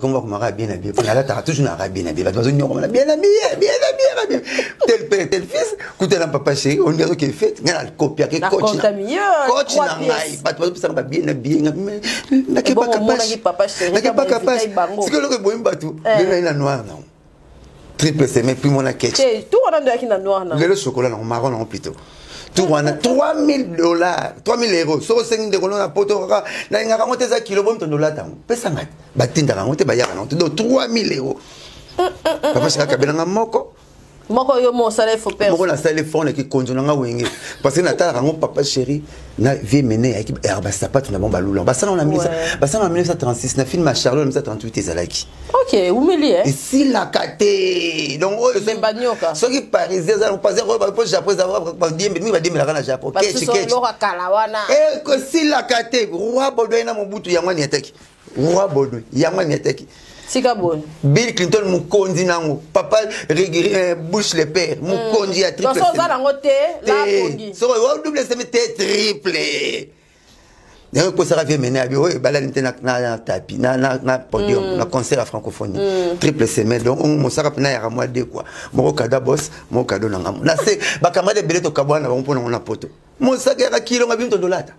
Kombo akomaka bien habillé mpo nalataka toujours naka bien habillé, bato bazonyokoma na bien habillé, bien habillé, bien tel père tel fils. Kutana papa chéri, ondi azoke fete, ngai nakopiake coach na ngai, bato bazopesaka ba bien habillé, nakebaka pasi. Sikoyo eloko eboyi bato lelo naye na noir nango, triple semaine, puis mona ketch lelo chocolat nango, marron nango plutôt. Tour wana 3000 dollars, 3000 euros. Soki osengi ndeko no na poto kaka, nalingaka yango te, eza kilo bomi, tondo olata yango, pesanga te, batindaka yango te, bayaka nango te. Donc 3000 euros, papa chéri akabelanga moko. Moko yo mo osala effort. Moko nasala effort na kikonzo na nga wenge, parce que natalaka yango papa chéri na vie mene yaki ya basapatu na bango, balula basala na basala na 1936 na film ya Charlot, na 1938 ezalaki. Ok, umeli. Esilaka te. Donc oyo soki parisien eza po Japon, eza mingi, badiembelaka na Japon. Esilaka te. Roi Baudouin na Mobutu, yango aniataki roi Baudouin, yango aniataki. Tika boni. Bill Clinton mokonzi nango, papa Bush le père mokonzi ya triple. Oza nango te. Soko double semelle te, triple yango ekosaka vie mene abi oyo ebalani te na tapi na podium na concert ya francophonie, triple semelle. Donc mosaka mpena yaka mwa de quoi, moko kado bos, moko kado na ngambo na se. Bacamarade ebele tokabwana na bango mpo nango na poto. Mosaka yaka kilonga bino tondolata,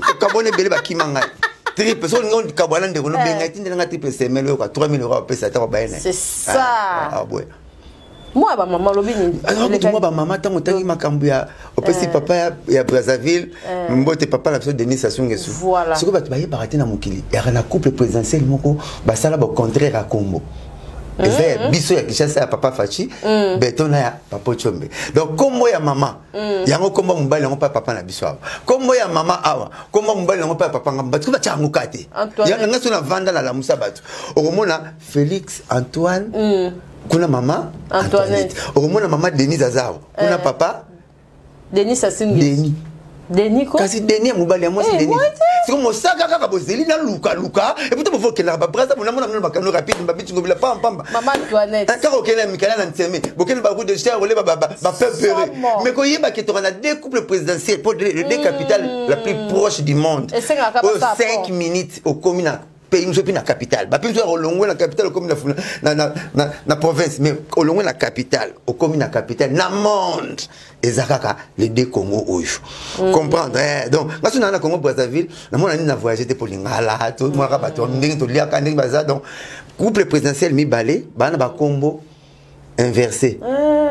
tokabwana ebele, bakima ngai triple. Soki olingi okabwana ndeko nobenga, etindelanga triple semelle, oyoka 3000 euros apesa ata babaye na C'est ça. Boye. Mwa bamama, olobi nini? Kutu mwa bamama, ntango otangi makambo ya opesi papa ya Brazzaville mbote, papa na biso Denis Sassou Nguesso. Soki bato bayebaka te, na mokili yaka na couple présidentiel moko basala bacontraire ya kombo eza ya biso ya Kinshasa, ya papa Fatshi Béton na ya papa Tshombe. Donc kombo ya mama yango, kombo ya mobali yango mpe ya papa na biso awa, kombo ya mama awa, kombo ya mobali yango mpe ya papa ngambo. Bato batya yango ka te. Nga so navanda nalamusa bato, okomona Félix Antoine kuna, mama Antoinette. Okomona mama Denise aza awa kuna, papa Denis Sassou. Denis. Denis ko. Kasi Denis ya mobali ya mwasi Denis. Siko mosaka kaka bozeli na lukaluka eputa bofo okendaka babrasa, bonamona mino bakano rapide babiti ngobila pambapamba. Mama Antoinette. Kaka okende na mikala na nseme, bokende baroute de cher, oleba bapepere, mais koyeba ke toka na deux couples présidentiels po les deux capitales la plus proche du monde, oyo 5 minutes okomi na pays mosusu, epi na capitale bape mosusu, olongwe na capitale okomi na province, mais olongwe na capitale okomi na capitale na monde, eza kaka les deux Congo oyo comprendre. Donc nga so naa na Congo Brazzaville, namona nini na voyage te mpo lingala tomonaka bato ndenge toliaka, ndenge baza. Donc couple présidentiel mibale baa na bakombo inversé.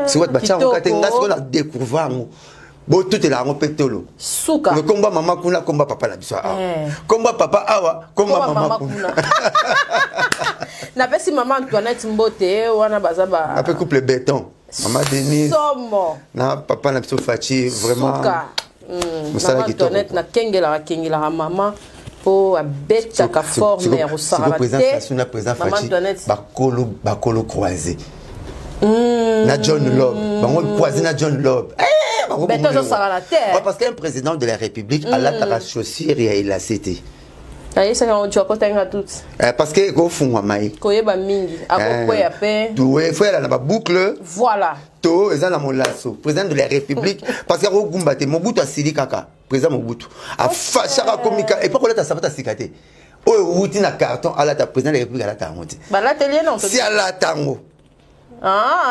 Sikoyo bato batya yango te, nga sikoyo na découvrir yango, botutela yango mpe tolo. Suka. Komba mama kuna, komba papa na biso awa, komba papa awa, komba mama kuna. Napesi mama Antoinette mbote wana, baza ba ape couple béton, mama Denise somo na papa na biso Fatshi, vraiment. Suka. Mosala kitoko. Antoinette nakengelaka, kengelaka mama mpo abetaka forme ya kosakana te. Na président Fatshi, bakolo bakolo croisé na John Lobb, bango croisé na John Lobb. Beto azosakana te. Parce qu'un président de la République alataka chaussure ya élacé te. Ayesaka yango tu akotanga tuti. Parce que ekofungwama ye. Koyeba mingi akokweya mpe. Fo yala na baboucle. Voilà. To eza na molaso, président de la République, parce que akogumba te. Mobutu asili kaka, président Mobutu afashaka komika epa kolata sapato asika te, oyo ewuti na carton alata. Président de la République alata yango te. Balateli ye non. Si alata yango.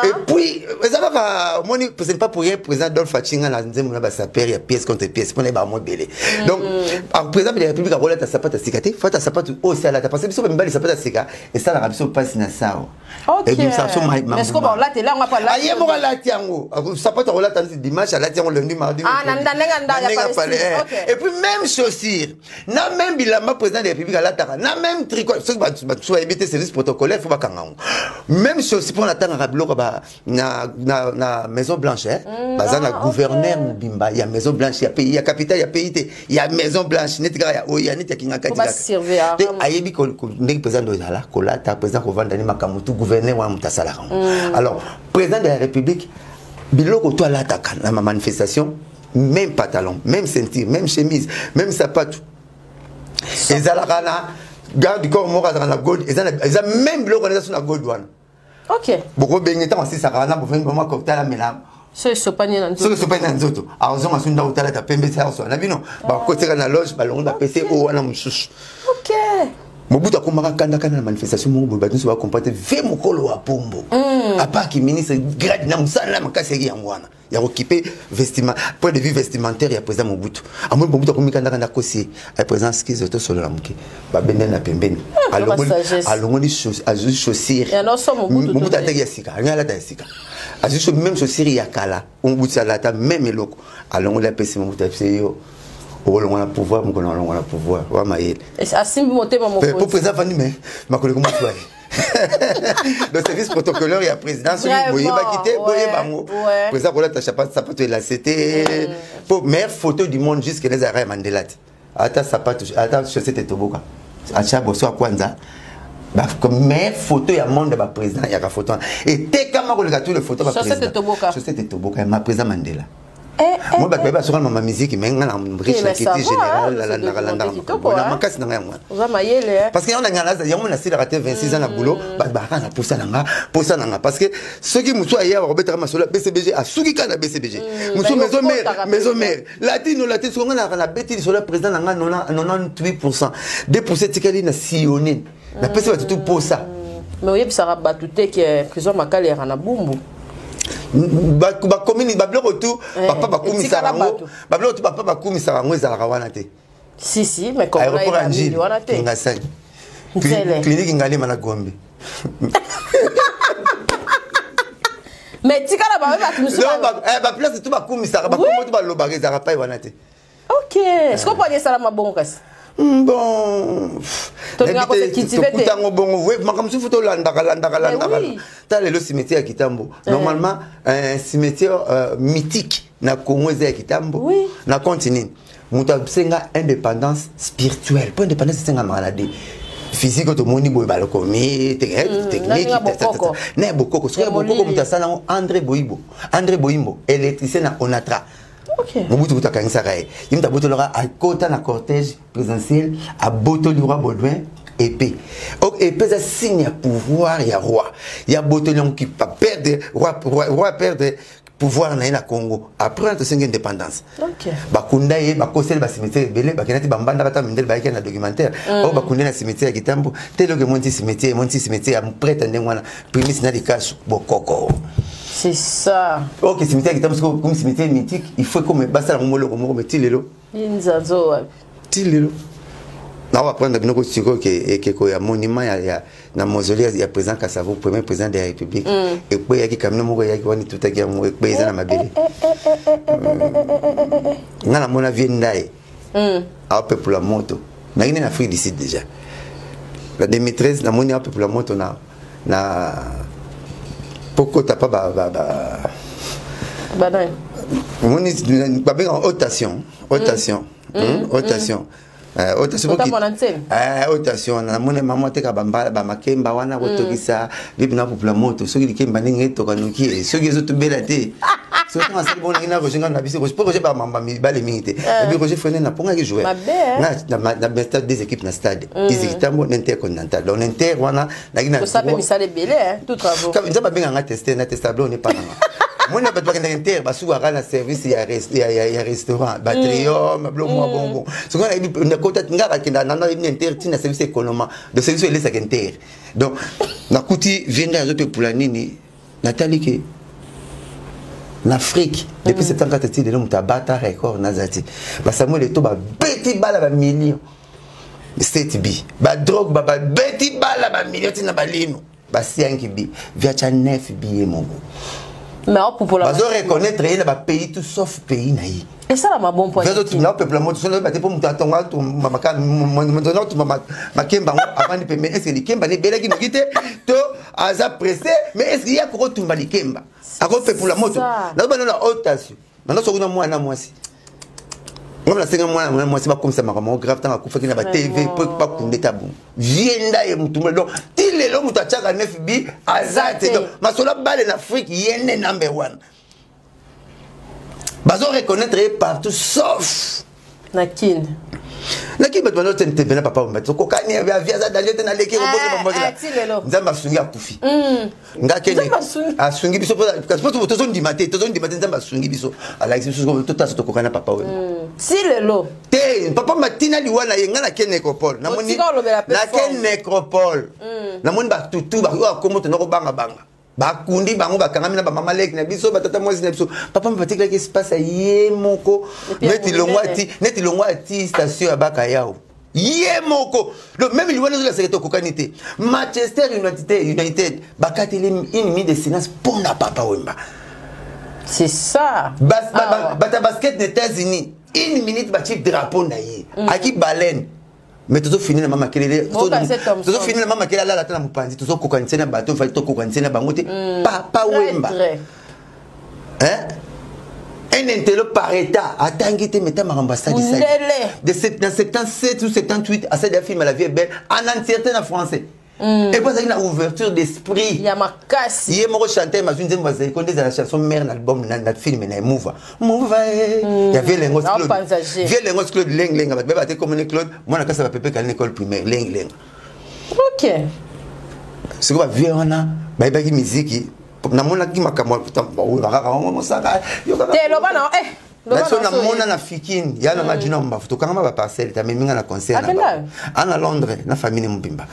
Et puis eza kaka omoni, ce n'est pas pour rien président Adolphe Atinga na nzembo na basapeurs ya pièce contre pièce mpona yeba mo ebele. Donc président de la République akolata sapato ya sika te, fata sapato oyo si alata, parce que biso bamibali, sapato ya sika esalaka biso mpasi na sawa. Ebimisa biso. Aye moko alati yango, sapato akolata neti dimanche, alati yango lundi, mardi. Et puis même chaussure na même bilamba président de la République alataka na même tricot, soki bato bayebi te, service protocolaire fo bakanga yango. Même chaussure, mpo natangaka biloko na Maison Blanche, baza na gouverneur mobimba ya Maison Blanche, ya pays, ya capitale ya pays te, ya Maison Blanche, neti kaka ya oyo ya neti ya kinga kati te, ayebi ndenge président ozala kolata, président kovanda ni makambo tu, gouverneur wana moto asalaka yango. Alors président de la République, biloko to alataka na manifestation, même pantalon, même ceinture, même chemise, même sapato, ezalaka na garde du corps moko azalaka na gold, eza même biloko wana eza so na gold wana. Bokobenge ntango asisaka wana, bofemi bama cocktail, amela. So esopani na nzoto. Soki esopani na nzoto, azonga so ndako, talata pembe, ti azwa na bino, bakoteka na loge, balongo, bapesi oyo wana mosusu. Mobutu akomaka kanda kanda na manifestation moko boye, bato nyonso bacomprendre te ve mokolo wa pombo mm. Apart ministre grade na mosala na makasi yaki yango wana ya kokipe vestiment, point de vue vestimentaire ya président Mobutu. Amoni Mobutu akomi kanda kanda, akosi ye ay président skize, tosolola moke. Babendani na pembeni, alongoli, azwi chaussure. Mobutu alataki ya sika, alingi alata ya sika, azwi même chaussure ya kala Mobutu alata, même eloko alongoli, apesi Mobutu, apesi yo okolongwa na pouvoir mokolo alongwa na pouvoir wa mayele. Asimbi motema. Mokonzi po président afandi me makolo ekomosuwa ye. Donc service protocolaire ya président, soki boyebaki te, boyeba yango. Président kolata sapato elase te, po meilleure photo du monde jusque là ezalaka ya Mandela te. Ata sapato, ata chaussette etoboka, atya boso akwanza. Meilleure photo ya monde ya baprésident yaka photo wana, etekama koleka tous les photos. Baprésident chaussette etoboka ya ma président Mandela. Moi, bato bayebi asoka na mama musique, mais nga na riche na culture générale, nalandaka landaka na makasi na ngai yango wana, parce que yango na ngai yango nasilaka te. 26 ans na boulot, bato bakaka na posa na nga, posa na nga, parce que soki mosu aye awa kobetaka masolo ya BCBG, asuki kaka na BCBG. Mosu maison mère, maison mère, latino latino. Soki nga nalaka, nabeti lisolo ya président na nga 98 %, 2 % etikali na sillonne, napesi bato tu posa. Mais oyebisaka bato te ke prison Makala yaka na Bumbu? Bakomini babiloko tu papa bakumisaka yango, babiloko tu papa bakumisaka yango ezalaka wana te. Si si, mais aéroport ya Njili, Kingasani, clinique Ngalema na Gombe. Mais tikala bawe bato mosusu. Baplace tu bakumisaka, bakombo tu balobaka ezalaka pai wana te. Ok, sikoyo mpo ani esalama bongo kasi? Bon, tokutango bongo makambo mosusu tolandaka landaka landaka. Ta lelo cimetière ya Kitambo, normalement un cimetière mythique na Congo eza ya Kitambo. Na compte nini moto asenga indépendance spirituelle, mpo indépendance esengamaka na de physique oyo tomoni boye, balokomi technique na ya bokoko. Soki ya bokoko, moto asala yango André Boyibo, André Boyimbo, électricien na Onatra. Mobutu kutu akangisaka ye, ye moto abotolaka, akota na cortège présidentiel, abotoli roi Baudouin épée. Épée eza signe ya pouvoir ya roi. Ya botoli yango, perdre roi, roi perdre pouvoir na ye na Congo. Après wana tosengi indépendance, bakunda ye, bakoseli bacimetière ebele, bakenda ti bambandaka ta mindele bayaki na documentaire oyo, bakunda na cimetière ya Kitambo te. Eloko emonti cimetière, emonti cimetière ya prêtre ndenge wana, primisi na likasu bokoko. C'est ça. Ok, cimetière ya Kitambo sikoyo comme cimetière mythique, il faut comme basala yango moloko moko, mais ti lelo Inzanzo wapi? Ti lelo nao apprendre bino sikoyo ke ekeko ya monument ya na mausolée ya président Kasavubu, premier président de la République, ekweyaki. Camion moko eyaki wana, etutaki yango, ekwe, eza na mabele. Nga namona vie ndaye aopepula moto naki nde na Afrique du Sud déjà na 2013. Namoni aopepula moto na pokota pa ba Banani? Omoni, babengaka haute tension, haute tension, haute tension, haute tension. Otambola ntsemi? Haute tension wana, namoni mama ateka bambala bamakemba wana, kotokisa bibi na popula moto. Soki likemba ndenge etoka noki, soki ezotubela te, soki ntango asali bongo, nangi na Roger, ngai na biso po Roger bamamba mibale mingi te. Ebi Roger Frene napongaki joueur na stade, deux équipes na stade Izi Kitambo na Intercontinental. Donc Inter wana naki na Osala misala ebele, tout travaux. Nzambe abenganga teste na teste tableau ne pananga. Moni bato bakendaka Inter, basukaka na service ya restaurant, batrium, biloko mwa bongo. Soki nayebi nakota nga bakenda nano, nayebi na Inter ntina service économa de service oyo elesaka Inter. Donc nakuti vie ngai azopepula nini, natali ke na Afrique depuis 74 ti lelo moto abata record naza te. Basamuel Eto babeti bala bamillion 7 bi, badrogue babeti bala bamillion ntina balino basianki bi viacha 9 bi ye moko. Mais apupola. Bazo reconnaître ye na bapays tout sauf pays na ye. Esalama bon point. Na peuple moto sono bate po moto atonga tumba makemba ngo avandi pembeni. Est ce que likemba ne ebelaki noki te to aza pressé? Mais est ce que ye akokotumba likemba, akopepula moto? Nazoba na haute tension nanga soki na mwana mwasi ngam, nasenga mwana mwasi bakomisa makambo moko grave ntango akufaki na batv po bakunda eta bongo vie nda ye mutu. Donc ti lelo moto atiaka 9 bi aza te. Donc masolo abale na Afrique, ye nde number one. Bazo reconnaître ye partout sauf na Kine. Naki bato bando te mpena papa Wemba tokokani avi aza danger te, naleki eh, eh, Nzambe asungi, akufi hmm. Nga kende asungi biso po tozondima te, tozondima te. Nzambe asungi biso, alakisi biso totasa tokokani na papa Wemba hmm. Si lelo te, papa matina liwa na ye, nga nake nécropole, namoni nake nécropole hmm. Namoni batutu oyo akombo tona kobangabanga, bakundi bango, bakangami na bamama leki na biso, batata mwasi na biso. Papa mpe batikelaki espace ya ye moko, neti longwa ati, neti longwa ati station ya Bakayao, ye moko. Donc même liwa nazolasaka tokokani te. Manchester United bakateli une minute de silence mpo na papa Wemba. C'est ça. Bato ya basket na États-Unis, une minute batie drapeau na ye aki baleine. Mais tozofini na mama kelele, tozofini na mama kelele, alala ata na mopanzi, tozokokanisa na bato fali, tokokanisa na bango te. Papa Wemba, hein, un intello par état, atangi te, meta makambo asalisaki na 77 ou 78, asali ya film La vie est belle en entièreté na français. Et puis azalaki na ouverture d'esprit ya makasi. Ye moko chanteur, mazwi nzembo bazali ko nde ezala chanson mère na album, na film na ye Mouva Mouva ya vie Lengos Claude, vie Lengos Claude Lenglenga. Bato beba te komone Claude mwana kasa bapepe kali na école primaire Lenglenga. Sikoyo bavie wana bayebaki miziki, namonaki makambo kaka mosaka. Te, loba na eh. Naso namona na Fikine ya nanga juna mbafu, tokangama baparcelle te, ameminga na concert ana Londres na famille mobimba.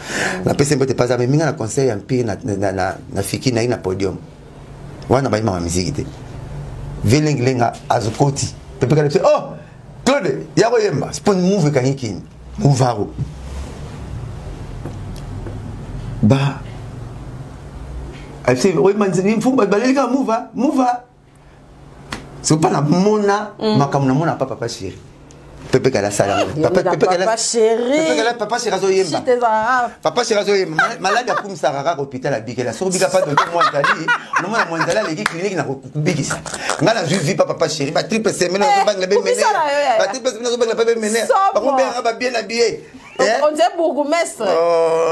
Napesi mbote pasi, ameminga na concert ya Empire na Fikine, nayi na podium wana, bayimaka miziki te. Velengilenga azokoti pepe kala, oh Claude ya koyemba spon move ekangi kini muvaro ba baleli kaka muva muva. Soki mpa namona makambo namona pa papa chéri Pepe Kala asala, papa chéri azoyemba, papa chéri azoyemba maladi, akumisaka kaka hôpital, abikela. Soki obika pa docteur Mwanzali, nomona Mwanzali aleki clinique na kobikisa. Ngai nazwi vi pa papa chéri, batriple semaine nazobangela bemene, batriple semaine nazobangela pa bemene, bakobengaka babien na biye. On dirait bourgmestre.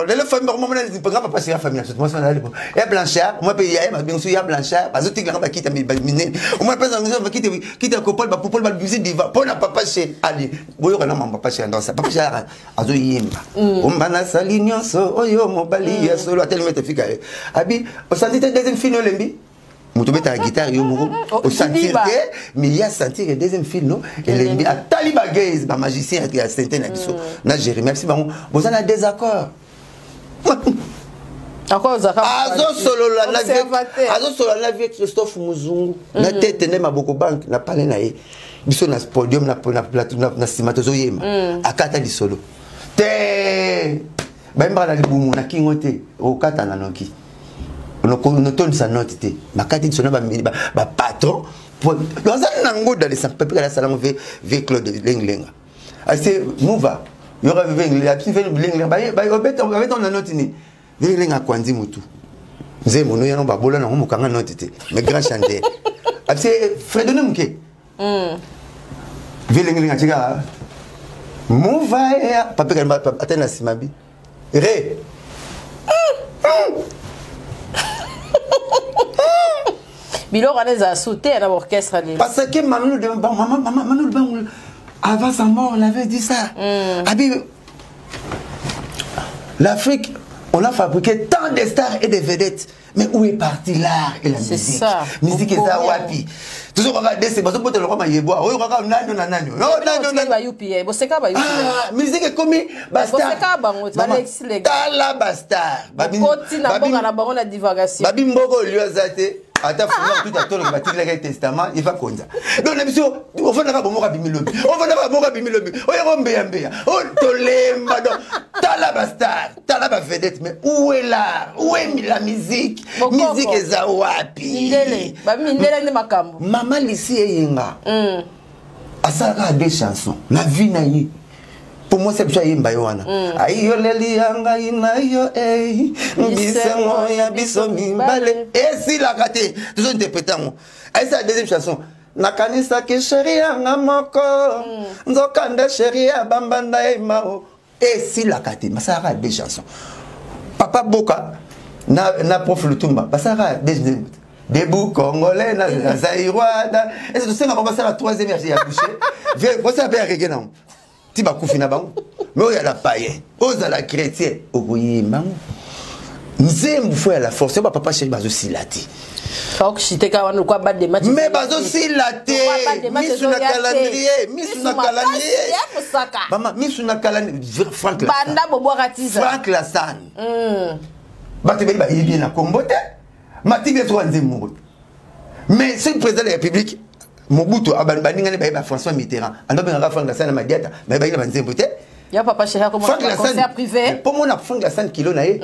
Lelo famille bakomamona nga papa chéri, famille na biso mwasi wana ya Blanchard, mwa mpe ya mabengo ya Blanchard, bazotikelanga bakita minene, omwa mpe bakita kita kopole bapopole babimisi diva mpo na papa chéri. Ali boyoka na mambo papa chéri andosa, papa chéri azoyemba omba nasali nyonso oyo mobali ya solo atelemi ete fika ye abi osanti te deuxième fille olembi moto obetaka guitare yo moko osentir te, mais ye asentir ke deuxième fille no elembi, atali bagays bamagicien ya sente na biso na Jérémi, abisi bango boza na désaccord. Azosolola na vie Christophe Muzungu na tete nde maboko banke na pale na ye, biso na podium na nsima tozoyemba, akata lisolo te, bayembaka na libumu na kingo te, okata na noki notondisa note te, bakati biso na bapatron aza nango dalesa pepe kala asalango ve Claude Lenglenga ase muva yoka ve Lenglenga babeta na note nini, Lenglenga akwandi motu nzembo no yango babola nango mokanga note te, mais grand chanteur abise fredonne moke ve Lenglenga atika muva ya pape kala ata na nsima bi re. Biloko wana ezala su te na baorchestre lelo. Parce que Manu Lubangu, avant sa mort, il avait dit ça. Abi, l'Afrique, on a fabriqué tant de stars et de vedettes. Mais où est parti l'art et la musique? Ça. Musique eza wapi? Toujours kaka dese bazobotela lokwa mayebwa oyo kaka nani na nani. Boseka. Musique ekomi. Baseka bango, balexi. Tala bastar. Bakoti na mboka na bango na divagation. Babi mboka olio aza te, ata funa tuta toloka batikelaka testament eva konza. Donc na biso ofandaka bomoko abimi lobi, ofandaka bomoko abimi lobi, oyako mbeya mbeya tolemba. Donc tala bastar, tala bavedette, mais où est l'art? Où est la musique? Musique eza wapi? Mindele, bamindele nde makambo. Mama Lisi Eyenga asalaka deux chansons na vie na ye. Po mwasi ya biso ayemba ye wana ayoleli ya ngai na yo ei bisengo ya biso mibale esilaka te, tozointerprete yango. Ayesala deuxième chanson, nakanisaki chéri yanga moko, nzokande chéri ya bambanda emao esilaka te. Basalaka deux chansons, papa Boka na prof Lutumba basalaka deux debout congolais na Zaïrois. Ese tosenga bango basala troisième ya boucher, bosala mpe ya reggae nango. Ti bakufi na bango. Mais oyo la païen, ozala chrétien, okoyemba ngo. Nzembo fo ya la force, ba papa chéri bazosila te. Mais bazosila te. Misu na calendrier, misu na calendrier. Mama, misu na calendrier. Frank Lassagne. Banda bobwaka tiza. Frank Lassagne. Bato ebele bayebi ye na kombo te. Matibi ezoka nzembo moko. Mais soki président de la République Mobutu baningani bayeba François Mitterrand, ando bengaka Frank Lassagne na Madiata, bayebaki na banzembo te. Ya papa chéri akoma Frank concert privé. Mpo mona Frank Lassagne kilo na ye.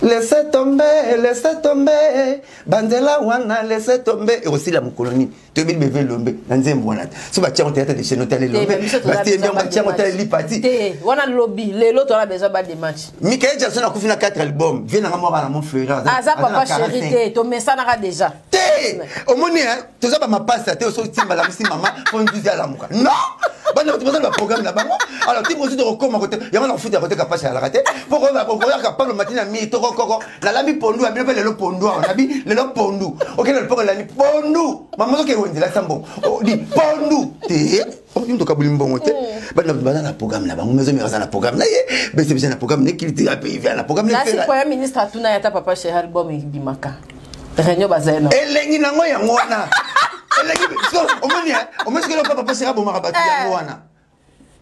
Laissez tomber, laissez tomber, banzela wana, laissez tomber. Ekosila mokolo nini? Toyebi beve lombe na nzembo wana te. So batia yango théâtre de chez notale lombe, batie yango, batia yango tale lipati. Te, wana lobi, lelo toza besoin ba des matchs. Michael Jackson akufi na 4 albums, vie nanga moko na mon frère. Aza papa chéri te, tomesanaka déjà. Te, omoni hein, toza ba mapasa te, oso timba la misi mama, fo nduzi alamuka. Non! Bana bato baza na baprogramme na bango. Alors ti mosusu tokokoma kote yango na kofuta koteka pasi alaka te mpo koyaka pano matini na mi tokokoko nalambi pondu ya bino mpe lelo pondu awa nabi lelo pondu okende lopango elandi pondu mama ozoke wenzela sa mbongo di pondu te oki moto okaboli mbongo te. Bana bato baza na programme na bango, maison aza na programme na ye, bcbg na programme ne, culture ya pays na programme. Nasi premier ministre atuna ya ta papa chéri, album ebimaka, réunion bazali na elengi nango yango wana, elengi omoni, omoni soki eloko papa chéri abomaka bato yango wana.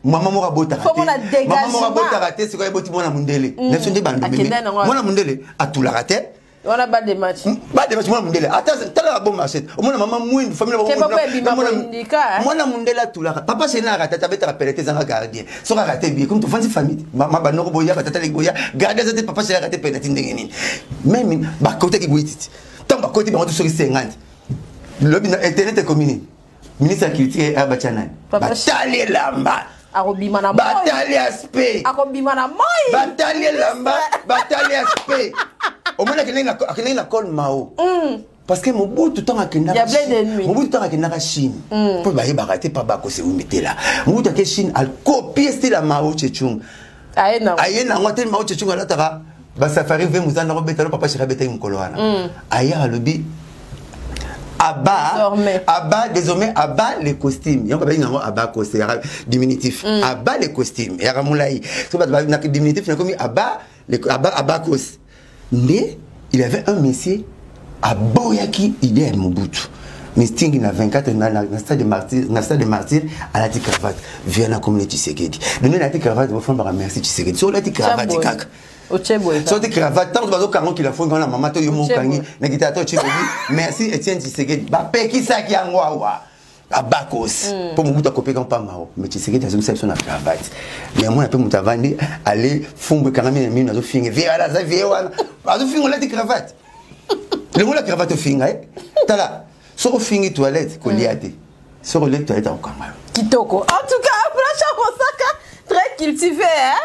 Mama moko abotaka te, mama moko abotaka te, sikoyo eboti mwana mondele na biso nde bandu. Mwana mondele atulaka te. Wana ba de match. Ba de match, mwana mondele ata tala bon marché, omona mama mwindu, famille. Mwana mondele atulaka. Papa chéri na akata abetaka pele te, ezanga gardien. Soki akate bien, comme tofandi famille, mama banoko boya, batata leki boya, gardien aza te. Papa chéri akate pele ti ndenge nini? Même bakotaki boye titi, ntango bakoti bango to soki 50 lobi na internet ekomi nini? Ministre ya culture abatya nani? Batali elamba. Akobima na Batali aspect. Akobima na moi. Batali elamba, batali aspect. Omoni akendaki na cole Mao, parce que Mobutu ntango akendaka, Mobutu ntango akendaka Chine, mpo bayebaka te pa bakose umitela, Mobutu ake Chine, akopie style ya Mao Tsé-Toung, aye nango ate Mao Tsé-Toung alataka basafari ve mozanda kobeta lo. Papa chéri abetaki mokolo wana, aya alobi aba aba désormais aba les costumes. Yango babengi yango aba costume, yaka diminutif. Aba les costumes yaka molai, so bato na diminutif nakomi aba aba abakos. Nde il y avait un monsieur aboyaki idée ya Mobutu, mistingi na 24 na stade de martyr, na stade de martyr alati cravate, vient na commune Tshisekedi donné, alati cravate, bofambaka merci Tshisekedi. So olati cravate kaka, soki cravate, ntango bazokanga okila fongi wana, mama to yo mokangi na kita to otie merci Etienne Tshisekedi. Bapekisaki yango awa abakos mpo Mobutu akopeka mpa Mao, mais Tshisekedi azongisa biso na cravate. Mais amona mpe moto avandi ale fumbu ekangami na mino, azofinga vie wana, aza vie wana azofinga, olati cravate, longola cravate, ofinga ye. Tala, soki ofingi toilette, kolia te, soki olie toilette akokanga yo. Kitoko en tout cas, Blanchard Mosaka, très cultivé, hein.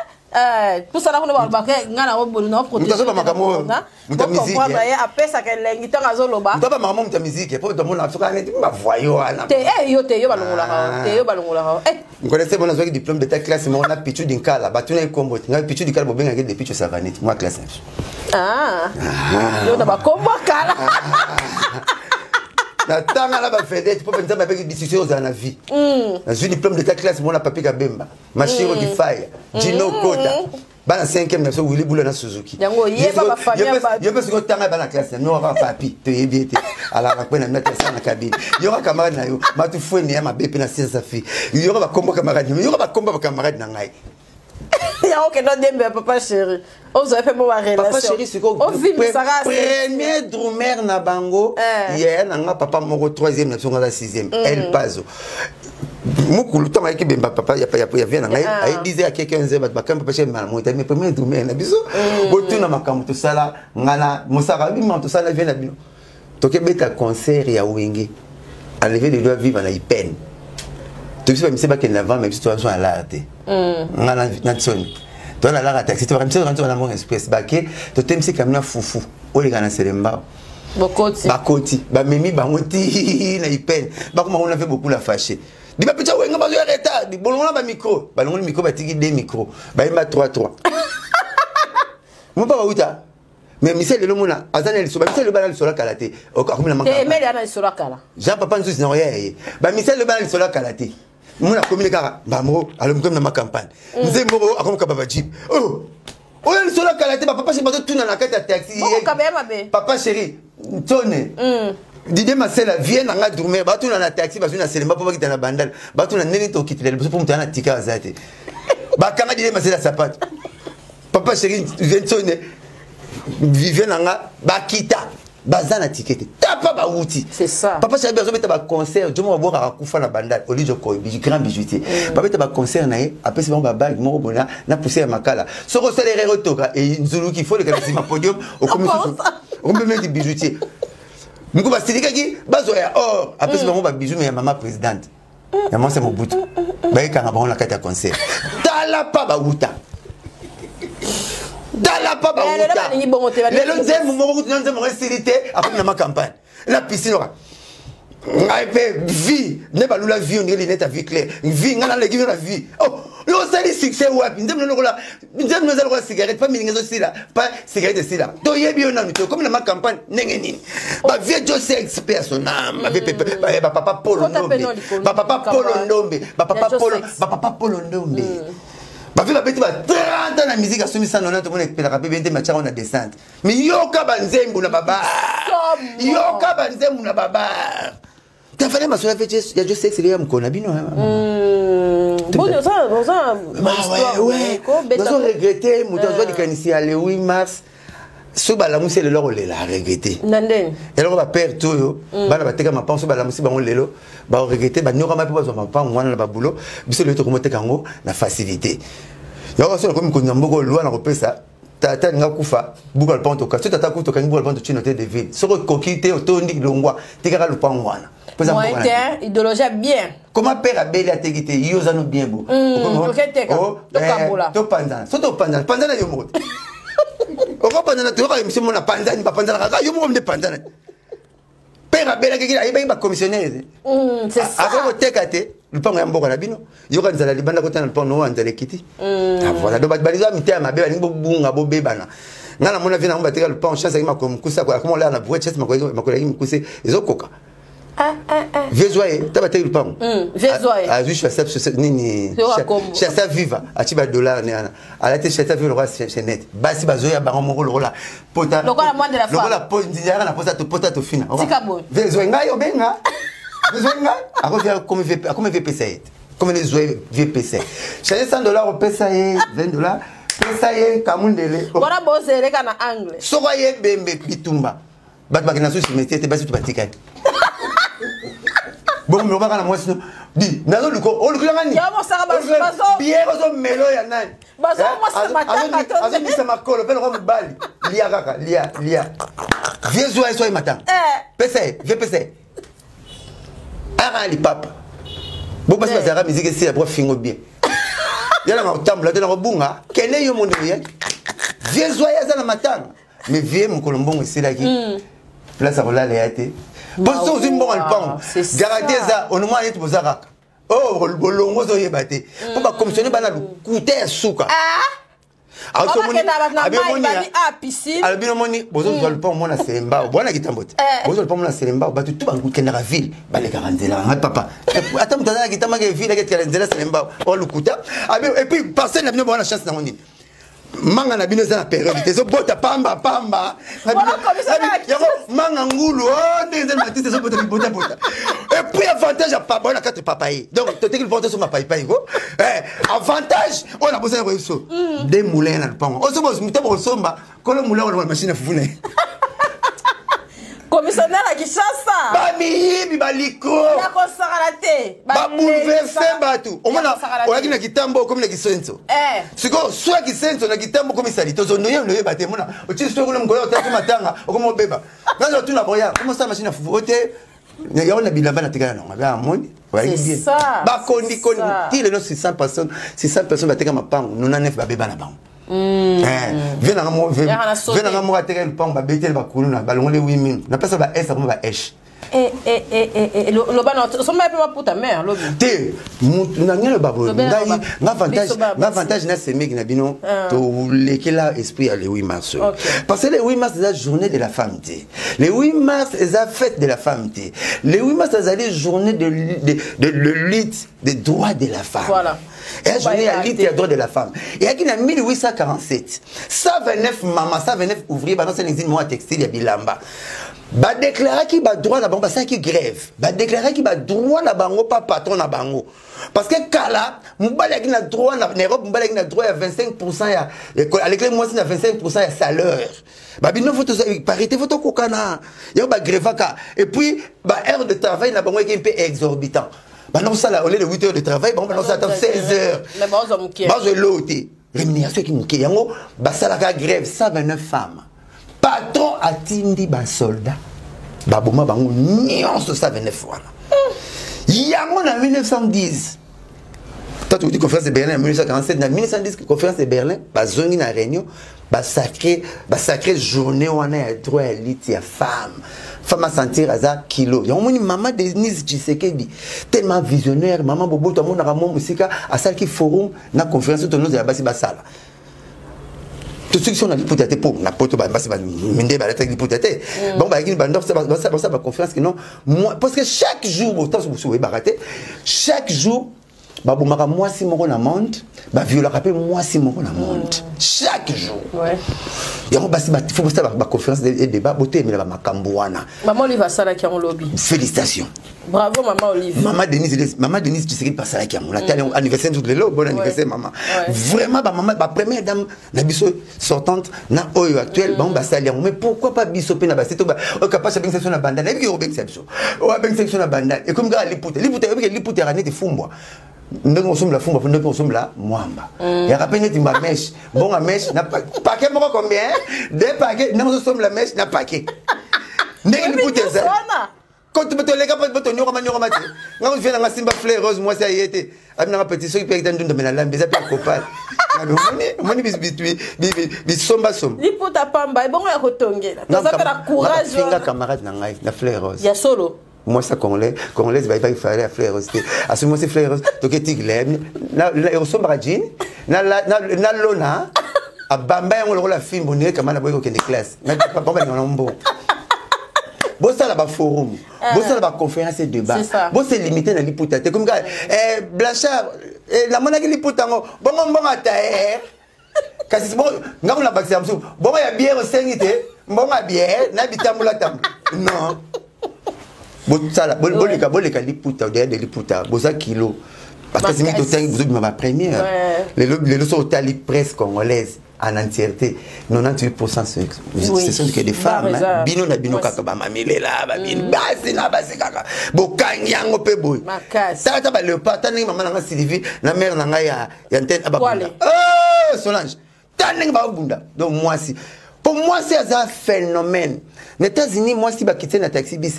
Pusana kuna, balobaka nga na obolu na Moto azoba makambo oyo, moto ya musique. Ye apesaka elengi ntango azoloba. Moto aba makambo, moto ya musique, po tomona soki aneti bavoyo wana. Te, yo te, yo balongolaka te, yo balongolaka. Nkolese bona azwaki diplôme d'état classe moko na Pichu Dinkala, batuna ye kombo te. Ngai Pichu Dinkala, bobengaki de Pichu Savanete, mwa classe na biso. Yo na bakombo kala. Natanga na bavedete mpo mpenza babeki discussion ozala na vie. Nazwi diplôme d'état classe moko na Papi Kabemba, Mashiro Kifaya, Jino Kota, bana 5e na biso, Willi Bula na Suzuki. Yo mpe soki otanga bana classe na moko kaka papi, toyebi ete alaka mpe na mete asala na kabine. Yoka camarade na yo Matu Fweni ya mabe mpe na science afi, yoka bakombo camarade, yoka bakombo bacamarade na ngai. Yango okenda odembe ya papa chéri, ozwa mpe mo Papa chéri sikoyo premier drummer na bango ye na nga, papa moko troisième na biso, nga aza sixième. El Pazo mokulu ntango ayaki bemba papa ya vie na ngai, aye 10 heures, ake 15 heures, bato bakambi papa chéri mbala moi. Mais premier drummer na biso, botuna makambo tosala nga na Mosaka, bima tosala vie na bino, tokebeta concert ya Wenge, enlever le doigt vive na ipene, tobiso bamise bakende avant, mais biso toza na lara te. Nga na Nsoni toza na lara taxi, tobakamisa toza na Mbongo Express, bake totemisi kami na fufu oleka na Selembao. Bakoti, bamemi bango ti na ipene, bakoma kuna mpe bokula fâché di bapetisa Wenga bazoya retard, bolongola bamicro, balongoli micro, batiki de micro, bayemba 3 3 mopa bauta. Mais misele lelo mona aza na lisolo, bamisele bana lisolo kala te, akomi na Jean Papa Nzuzi na oya ye, bamisele lelo bana lisolo kala te. Mona akomi kaka mbamoko alobi na ma campagne. Nzembo moko akomi kaba ba jeep. Oh! Oyo lisolo kala te, bapapa chéri bazotuna na kati ya taxi. Papa chéri Ntone, Didier Masela vie na nga dormir, batuna na taxi, bazwi na Selemba mpo bakita na Bandal, batuna ndenge tokitela liboso mpo moto aya na tika aza te. Bakanga Didier Masela sapato. Papa chéri Ntone vie na nga bakita baza na ticket te, tapa bawuti. C'est ça. Papa chéri azobeta baconcert, jomo babwakaka kufa na Bandal, Olijo Koy, grand bijoutier, babeta baconcert na ye, apesi bango babague moko boye na poussière ya makala. Soki osala erreur, otoka nzuluki, fo leka na nsima podium, okomi susu okomi neti bijoutier moko basilikaki, bazwa ya or, apesi bango babijou. Me ya mama présidente ya mwasi ya Mobutu, bayekanga bango na kati ya concert. Tala pa bawuta, tala pa bawuta. Lelo nzembo moko kutu na nzembo moko esili te, akomi na ma campagne na piscine. Oka ngai mpe vie nde balula vie, ondenge linete ya vie claire vie, ngai naleki yo na vie. Oh, yo osali succès wapi? Nzembo lokola nzembo eza lokola cigarette, pa milinga ezosila, pa cigarette esila. Toyebi yo nanu te, okomi na ma campagne ndenge nini? Bavie Josex mpe ya sonam, bapapa Polo Ndombe, bapapa Polo Ndombe, bapapa Polo, bapapa Polo Ndombe, bavie babeti ba 30 ans na musique, asomi 190, tomona epelaka mpe bien te, matiango na descente. Mais yoka banzembo na babar, yoka banzembo na babar, tafale masolo ya Josex ya mokolo na bino. Nazo regretter moto azwa likanisi ya le 8 mars. Soki balamusi lelo, akolela, aregretter. Eloko bapere to oyo bana bateka mapango, soki balamusi bango lelo, baoregretter. Banyokama mpo bazwa mapango wana na babulo. Biso lelo tokomoteka yango na facilité. Yango soki nakomi mokonzi ya mboka, lwa na kopesa tata alinga kufa, buka lopango toka. Soki tata kufa, tokangi buka lopango, totino te de ville. Soki okoki te, otondi, longwa, tikaka lupango wana. Idéologie bien. Koma père abeli, ateki te, yo oza no bien bo. Topanzana, so topanzana, panzana yo moko te. Okopanzana, toyoka émission mona panzani, bapanzanaka kaka yo moko nde panzana. Père abelaki, ayebaki bacommissionnaire te, akoki koteka te lupango ya mboka na bino. Yoka nzala libanda, kotana lupango no, nzala ekiti. Voilà, donc bato balingi mitema mabe, balingi bobunga, bobebana. Nga namona vie nango, bateka lupango, chance ayaki makolo mokuse, akoma olala na brouette. Chance makolo yaki mokuse, ezokoka. Vieux ye ta bateki lupango, azwi chasa nini, chasa viva, ati badollar ne wana, alati chasa viva lokola chaînette. Basi bazoya bango moko lokola pota, lokola yaka na pota, pota tofina. Vieux zwa ngai, obenga vieux zwa ngai, akomi vieux pesa ye te, komi ne zwa vieux pesa ye change 100 $, opesa ye 20 $, pesa ye kamundele. Wana bozeleka na angle. Soko ayebembe bitumba, bato bakenda susu métier te, basi to batikali bongo. Milobaka na mwasi no di, nazoluka olukilanga nini? Biere ozomelo ya nani? Azomisa makolo mpe lokwa mobali, lia kaka, lia, lia. Vieux zwa ye, so ye matanga, pesa ye, vieux pesa ye aka lipapa. Bo basi bazalaka musique esila po fingo bien, yalanga kotambola te na kobunga. Kende yo mondo oyaki, vieux zwa ye, aza na matanga. Mais vieux mokolo mbongo esilaki, place ya kolala ya te. Mpo soki ozwi mbongo ya lupango, garantie eza onomwana neti boza kaka oyo bolongo, ozoyeba te mpo bacommissionnaire bana lokuta ya suka. Alobi nomoni bozozwa lupango mona Selembao, bwana kitambo te, bozwa lupango mona Selembao. Bato tu bakendaka ville, balekaka nzela. Ngai papa, ata moto aza na kitambo ake ville, aketikala nzela Selembao oyo lokuta. Et puis parcelle na bino, bawana chance nango nini? Manga na bino eza na période te, ezobota pamba pamba. Yango manga ngulu o ndenge eza matiste, ezobota bibotabota. Et puis avantage ya papa oyo na kati papaye, donc toteki lupango tosomba paipai ko. Avantage oyo nabosani koyebi so de moulin na lupango osomoto bokosomba, kolo moulin wana machine ya fufu na ye. Commissionnaire ya Kinshasa. Bamiyibi balikro. Ya kosakana te. Babouleverser bato. Omona oyaki na kitambo, okomi na kisenso. Sikoyo so ya kisenso na kitambo okomi sali, tozonoye noyeba te. Mona otie so kuna mokolo otaki matanga, okomi obeba. Naza tuna boya komi osala machine ya fufu ote yango na bilamba na tikala nango abe amoni oyaki bien. Bakondi kondi ti lelo 600 personnes, 600 personnes bateka mapango, 99 babeba na bango. Vie nanga moko ateka lupango, babeteli bakuluna, balongoli 8000, napesa ba s, akoma ba esh. Eh, eh, eh, eh, eh, loba na osomba mpe maputa mare lobi te na ngai loba boye ngai nga avantage nga avantage na semeki na bino ah. tolekela esprit ya le 8 mars oyo parce que le 8 mars eza journée de la femme te le 8 mars eza fête de la femme te le 8 mars ezali journée de, de, de, de lutte des droits de la femme voilà. eya journée ya lutte ya droit de la femme eyaki na 1847 129 mama 129 ouvrier banosala usine moko ya textile ya bilamba badeklaraki badroit na bango, basalaki grève, badeklaraki badroit na bango pa patron na bango, parce que kala mobali ayaki na droit na Europe, mobali ayaki na droit ya 25 ya alekeli mwasi na 25 ya salaire. Babino fo parité, fo tokokana. Yango bagrevaka. Et puis baheure de travail na bango eyaki mpe exorbitant. Banda kosala, au lieu de 8 heures de travail, bango banda kosala ata 16 heures, bazwa eloo te, rémunération eki moke. Yango basalaka grève, 129 femmes. Patron atindi basoldat, baboma bango nyonso 129 wana. Yango na 1910, tant tokuti conférence de Berlin na 1947, na 1910 conférence de Berlin, bazongi na réunion, basacré journée wana ya droit ya lutte ya femme. Femme asentir aza kilo. Yango moni mama Denise Tshisekedi, tellement visionnaire, mama boboto, amonaka mwa mosika, asalaki forum na conférence tonoza ya basi basala. Tosoki so na liputa te, mpo na poto basi nde balataki liputa te. Bango bayaki bandor, basala baconférence que non, parce que chaque jour, botanso mosusu oyebaka te, chaque jour babomaka mwasi moko na monde, baviolaka mpe mwasi moko na monde chaque jour. Yango basi fo bosala baconférence et débat, botelemela bamakambo wana. Mama Olive asalaki yango lobi. Félicitation. Bravo mama Olive. Mama Denise, mama Denise Tshisekedi asalaki yango. Natali yango anniversaire nzutu lelo. Bon anniversaire mama. Vraiment bamama, bapremière dame na biso sortante na oyo actuelle, bango basali yango. Mais pourquoi pas biso mpe na basi to oyo kapasi abengisa biso na bandana? Nayebi ke obengisa biso, oyo abengisa biso na bandana, ekomi kaka liputa, liputa. Oyebi ke liputa yaka neti fumbwa, ndenge osombela fumbwa mpe ndenge osombela mwamba yaka mpe neti bamèche. Bongo mèche na paquet moko combien? Deux paquet. Ndenge ozosombela mèche na paquet, ndenge liputa ezali. Toleka po tonyokama nyokama te. Nga kozwi nanga simba fleur rose, mwasi aye te, abi nanga petit soki mpe ndunda me nalambi eza mpe akopale. Omoni bisombasomba. Liputa pamba ebongo ya kotongela, toza mpe na courage. Finga camarade na ngai na fleur rose. Ya solo. Mwasi ya congolais, congolaise, bayebaki fale ya fleur rose te. Asomi mwasi fleur rose, toke tigre ekosombaka jean na lona, abamba yango lokola fimbo ndenge kama na boyi kokende classe. Balinga na mbongo. Bosala baforum, bosala baconférence et débat, bose limité na liputa te. Komi kaka Blanchard, namonaki liputa yango bongo mbongo ataer. Kasi nga kuna bakisa mosusu bongo ya biere, osengi te mbongo ya biere na bitambola tambola. Non, bosala, boleka, boleka liputa au-delà de liputa. Boza kilo, parce que mingi totangi, bozobima bapremière lelo. Lelo so otali presse congolaise en entièreté, 98% ce sont que des femmes. Bino na bino kaka bamamilela, babino basi na basi kaka bokangi yango mpe boye. Tala ta baléopard, ta ndenge mama na nga Sylvie na mare na ngai ya ntene ababunda, Solange, ta ndenge babunda. Donc mwasi, mpo mwasi aza phénomène. Na États-Unis, mwasi bakiti na taxi bus,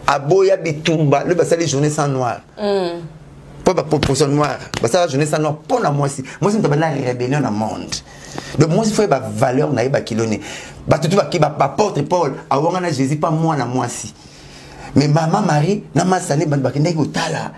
aboya bitumba. Lobi basali journée sans noir mpo baproportion noire, basala journée sans noir mpo na mwasi. Mwasi moto abanda rébellion na monde. Donc mwasi fo yeba valeur na ye, bakilo ne bato tu baki baporte Paul awanga na Jésus mpa mwana mwasi. Mais mama Marie na masane, bato bakendaki kotala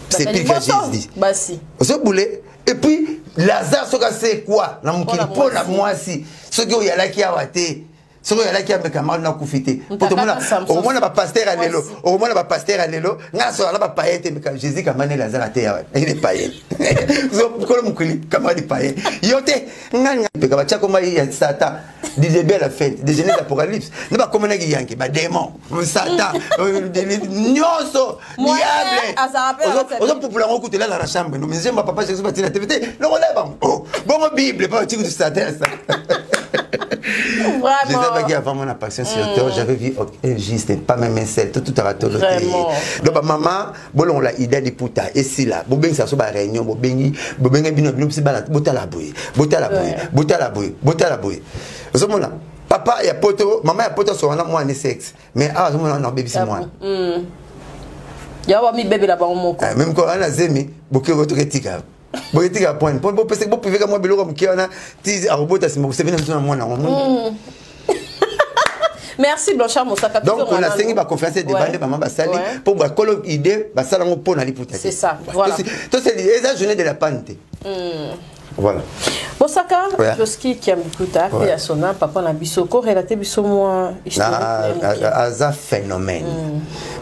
sépulcre ya Jésus. Basi. Ozobule. Et puis Lazare soki asekwa na mokili mpo na mwasi, soki oyalaki awa te, soki oyalaki ameka nakufi te. Okomona bapasteur ya lelo, okomona bapasteur ya lelo, ngai nasola na bapaye te. Meka Jésus kamane Lazare te awa il est païen. Kolo mokili camarade païen yo te. Ngai peka batia koma ya Satan du début à la fin, de Genèse Apocalypse, nde bakomonaki yanke badémon, Satan nyonso, diable ozopupula yango kutu elala na chambre. No nzembo papa Jésus batina te te longola bango bongo Bible pa batiki kutu Satan ya Satan. Jésus abaki avant mon apparition sur terre, j'avais vu injuste, pas même un seul, tout tout aratolo te. Donc bamama, bolongola idée liputa esila. Bobengisa so baréunion, bobengi, bobengi bino, bino bisi bana, botala boye, botala boye, botala boye, botala boye. Ozomona papa ya poto, mama ya poto asoka na mwana sexe, mais awa azomona na obebisi mwana. Yango bamibebela bango moko. Même ko ana zemi, boke toketika, boketika point mpo bopesa, bopiveka mwa biloko moke wana ti akobota, nsima kosevena biso na mwana yango. Merci Blanchard Mosaka. Donc on a sengi ba conférence de bande maman basali pour ba kolo idée basala ngo pona liputa. C'est ça. Voilà. To c'est eza journée de la panne. Voilà. Mosaka, ouais. Joski Kiamikuta, ouais. ya sona papa na biso ko relater biso moi historique. Aza phénomène.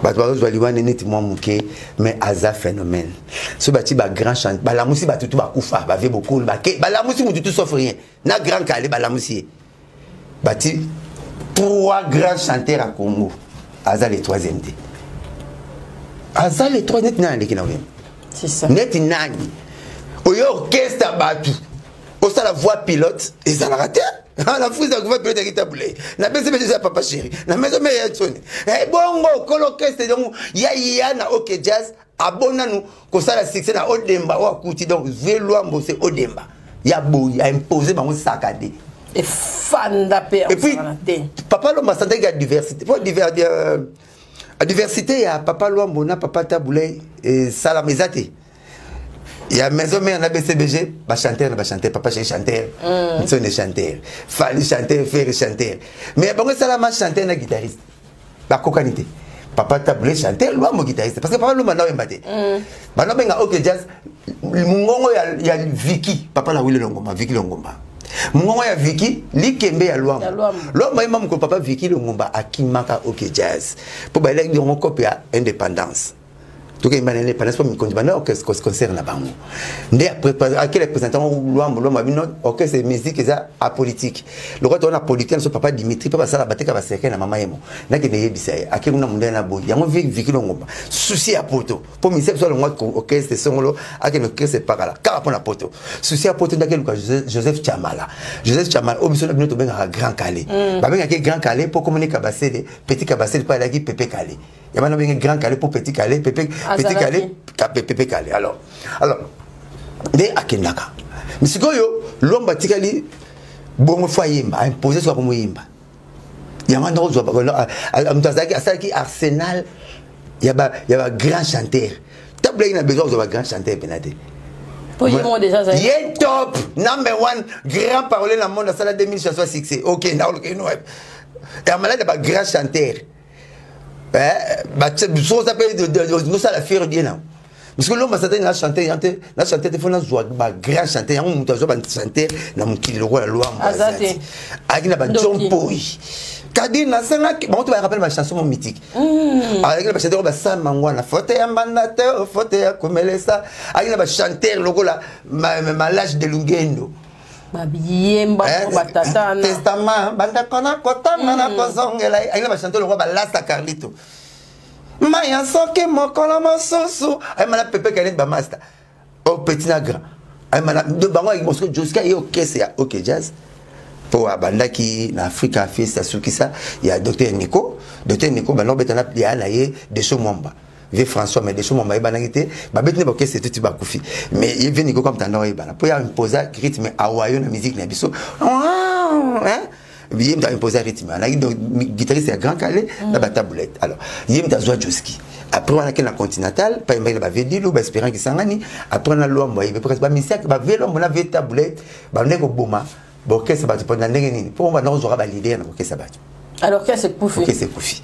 Bato bazozwa liwa neti mwa moke, mais aza phénomène. So bati ba grand chant, balamusi bato tu bakufa, ba vie beaucoup, ba ke balamusi mutu tout sauf rien. Na grand Kallé balamusi. Bati trois grands chanteurs à Congo. Aza le troisième te. Aza le troisième neti nani aleki na oyemba. C'est ça. Neti nani. Oyo orchestre batu. Osala voix pilote ezalaka te. Na fuza voix pilote ya Tabu Ley. Na bese bese ya papa chéri. Na maison mère ya tsoni. Eh bongo kolo orchestre donc ya ya na OK Jazz abonanu kosala succès na Odemba o akuti donc vieux Luambo c'est Odemba. Ya boyi a imposer bango saccadé. Et fanda pe. Et puis papa Luambo santé ya diversité. Pour diver diversité ya papa Luambo na papa Tabu Ley et salamezate. Il y a maison mère na BCBG, ba chanteur na ba chanteur, papa chez chanteur, mm. chanteur, Fally chanteur, Ferre chanteur. Mais bon ça la chanteur na guitariste. Ba kokanité. Papa Tabu Ley chanteur, Luambo guitariste parce que papa Luambo na mbate. Ba no benga OK Jazz mungongo ya Vicky, papa la Willy Longomba, Vicky Longomba. Mungongo ya Vicky, likembe ya Luambo. Luambo yema mko papa Vicky Longomba akimaka OK Jazz. Po ba eleki ngo copie ya indépendance. Toke imana indépendance po mikonzi bana orchestre concert na bango. Nde akele représentant Luambo Luambo bino orchestre musique eza apolitique. Lokwa to na politique so papa Dimitri papa sala bateka ba cercueil na mama yemo. Nake ne yebisa ye akele kuna mundele na boyi. Yango Vicky Longomba. Souci ya poto. Po ministère so longwa orchestre songolo akele orchestre pakala. Kaka pona poto. Souci ya poto ndake luka Joseph Chamala. Joseph Chamala o biso na bino to benga Grand Kallé. Ba benga ke Grand Kallé po komone Kabasele, petit Kabasele pa alaki Pepe Kallé. Il y a un grand Kallé pour petit Kallé, Pépé, petit Kallé, Pépé Kallé. Alors, nde akendaka. Mais sikoyo Luambo atikali bongo fo ayemba, imposer soka komoyemba. Yango ndako zwa moto azalaki asalaki arsenal ya ba grand chanteur. Tabu Ley na besoin kozwa ba grand chanteur pena te. Ye top number one grand parolier na monde asala 2000 chansons succès. OK, na oluka ino. Ya malade ba grand chanteur. Soza mpe nosala fiere die na parce que Luambo asatani na chanteur yan te, na chanteur te, fo nazwa ba grand chanteur. Yango moto azwa ba chanteur na mokili lokola Luambo azaki na ba John Poi kadi nasengaki bango to bayaka mpe na bachanson mo mythique. Azalaki na bachanteur oyo basala ngwana fote ya mbanda te, fote ya komelesa. Azalaki na bachanteur lokola Malage de Lungendo. Babiyemba batata. Testament bandako na kotanga na kozongela. Ayaki na bachanteur lokola balasta Carlito maya soki mokolo mosusu ayema na Pepe Kallé bamaster o petit na grand ayema na bango. Ayaki mosiko Joski aye orchestre ya OK Jazz mpo abandaki na Afrika Fiesta asukisa ya docteur Nico. Docteur Nico banda kobeta na ya na ye Deso Mwamba, vieux François, mais Deso Mwamba ayebanaki te. Babeti nde baorchestre tuti bakufi, mais ye vieux Nico comme tanda oyebana mpo ya imposa rythme awayo na musique na biso. Ye moto aimposa rythme alaki donc guitariste ya Grand Kallé na baTabu Ley. Alors ye moto azwa Joski après wana ake na Continental pa yembaki na bavieux Dilu, baespérant Kisangani. Après na Luambo ayebi presque bamisiak bavieux Luambo na vieux Tabu Ley bandenge koboma baorchestre bato mpo na ndenge nini mpo banda kozwaka baleader na baorchestre bato. Alors qu'est-ce que Koufi? Ok, c'est Koufi.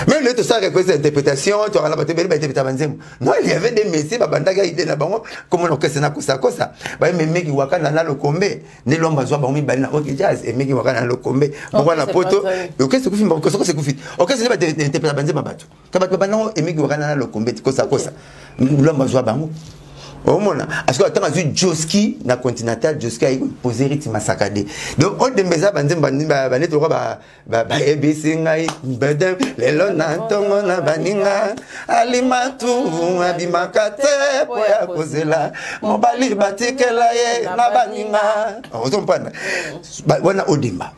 Mais le tout ça, c'est interprétation, tu as la bataille, interprétation banzembo. Non, il y avait des messieurs, babandaka idée na bango, comment l'orchestre na kosa kosa. Ba meki wakana na lokombe, ne Luambo zwa bango mibale na OK Jazz, et meki wakana na lokombe. Pourquoi na poto? Orchestre Koufi, orchestre c'est Koufi. Orchestre ba interprétation banzembo bato. Ka bato bango emeki wakana na lokombe kosa kosa. Luambo zwa bango. Omona parce que atanga azwi Joski na Continental, Joski ayi poser rythme saccadé. Donc odembeza banzembo baneti lokwa bayebisi ngai bede lelo na ntongo na baninga alimatu abimaka te po ya kozela mobali batikela ye na baninga. Ozompana wana odemba,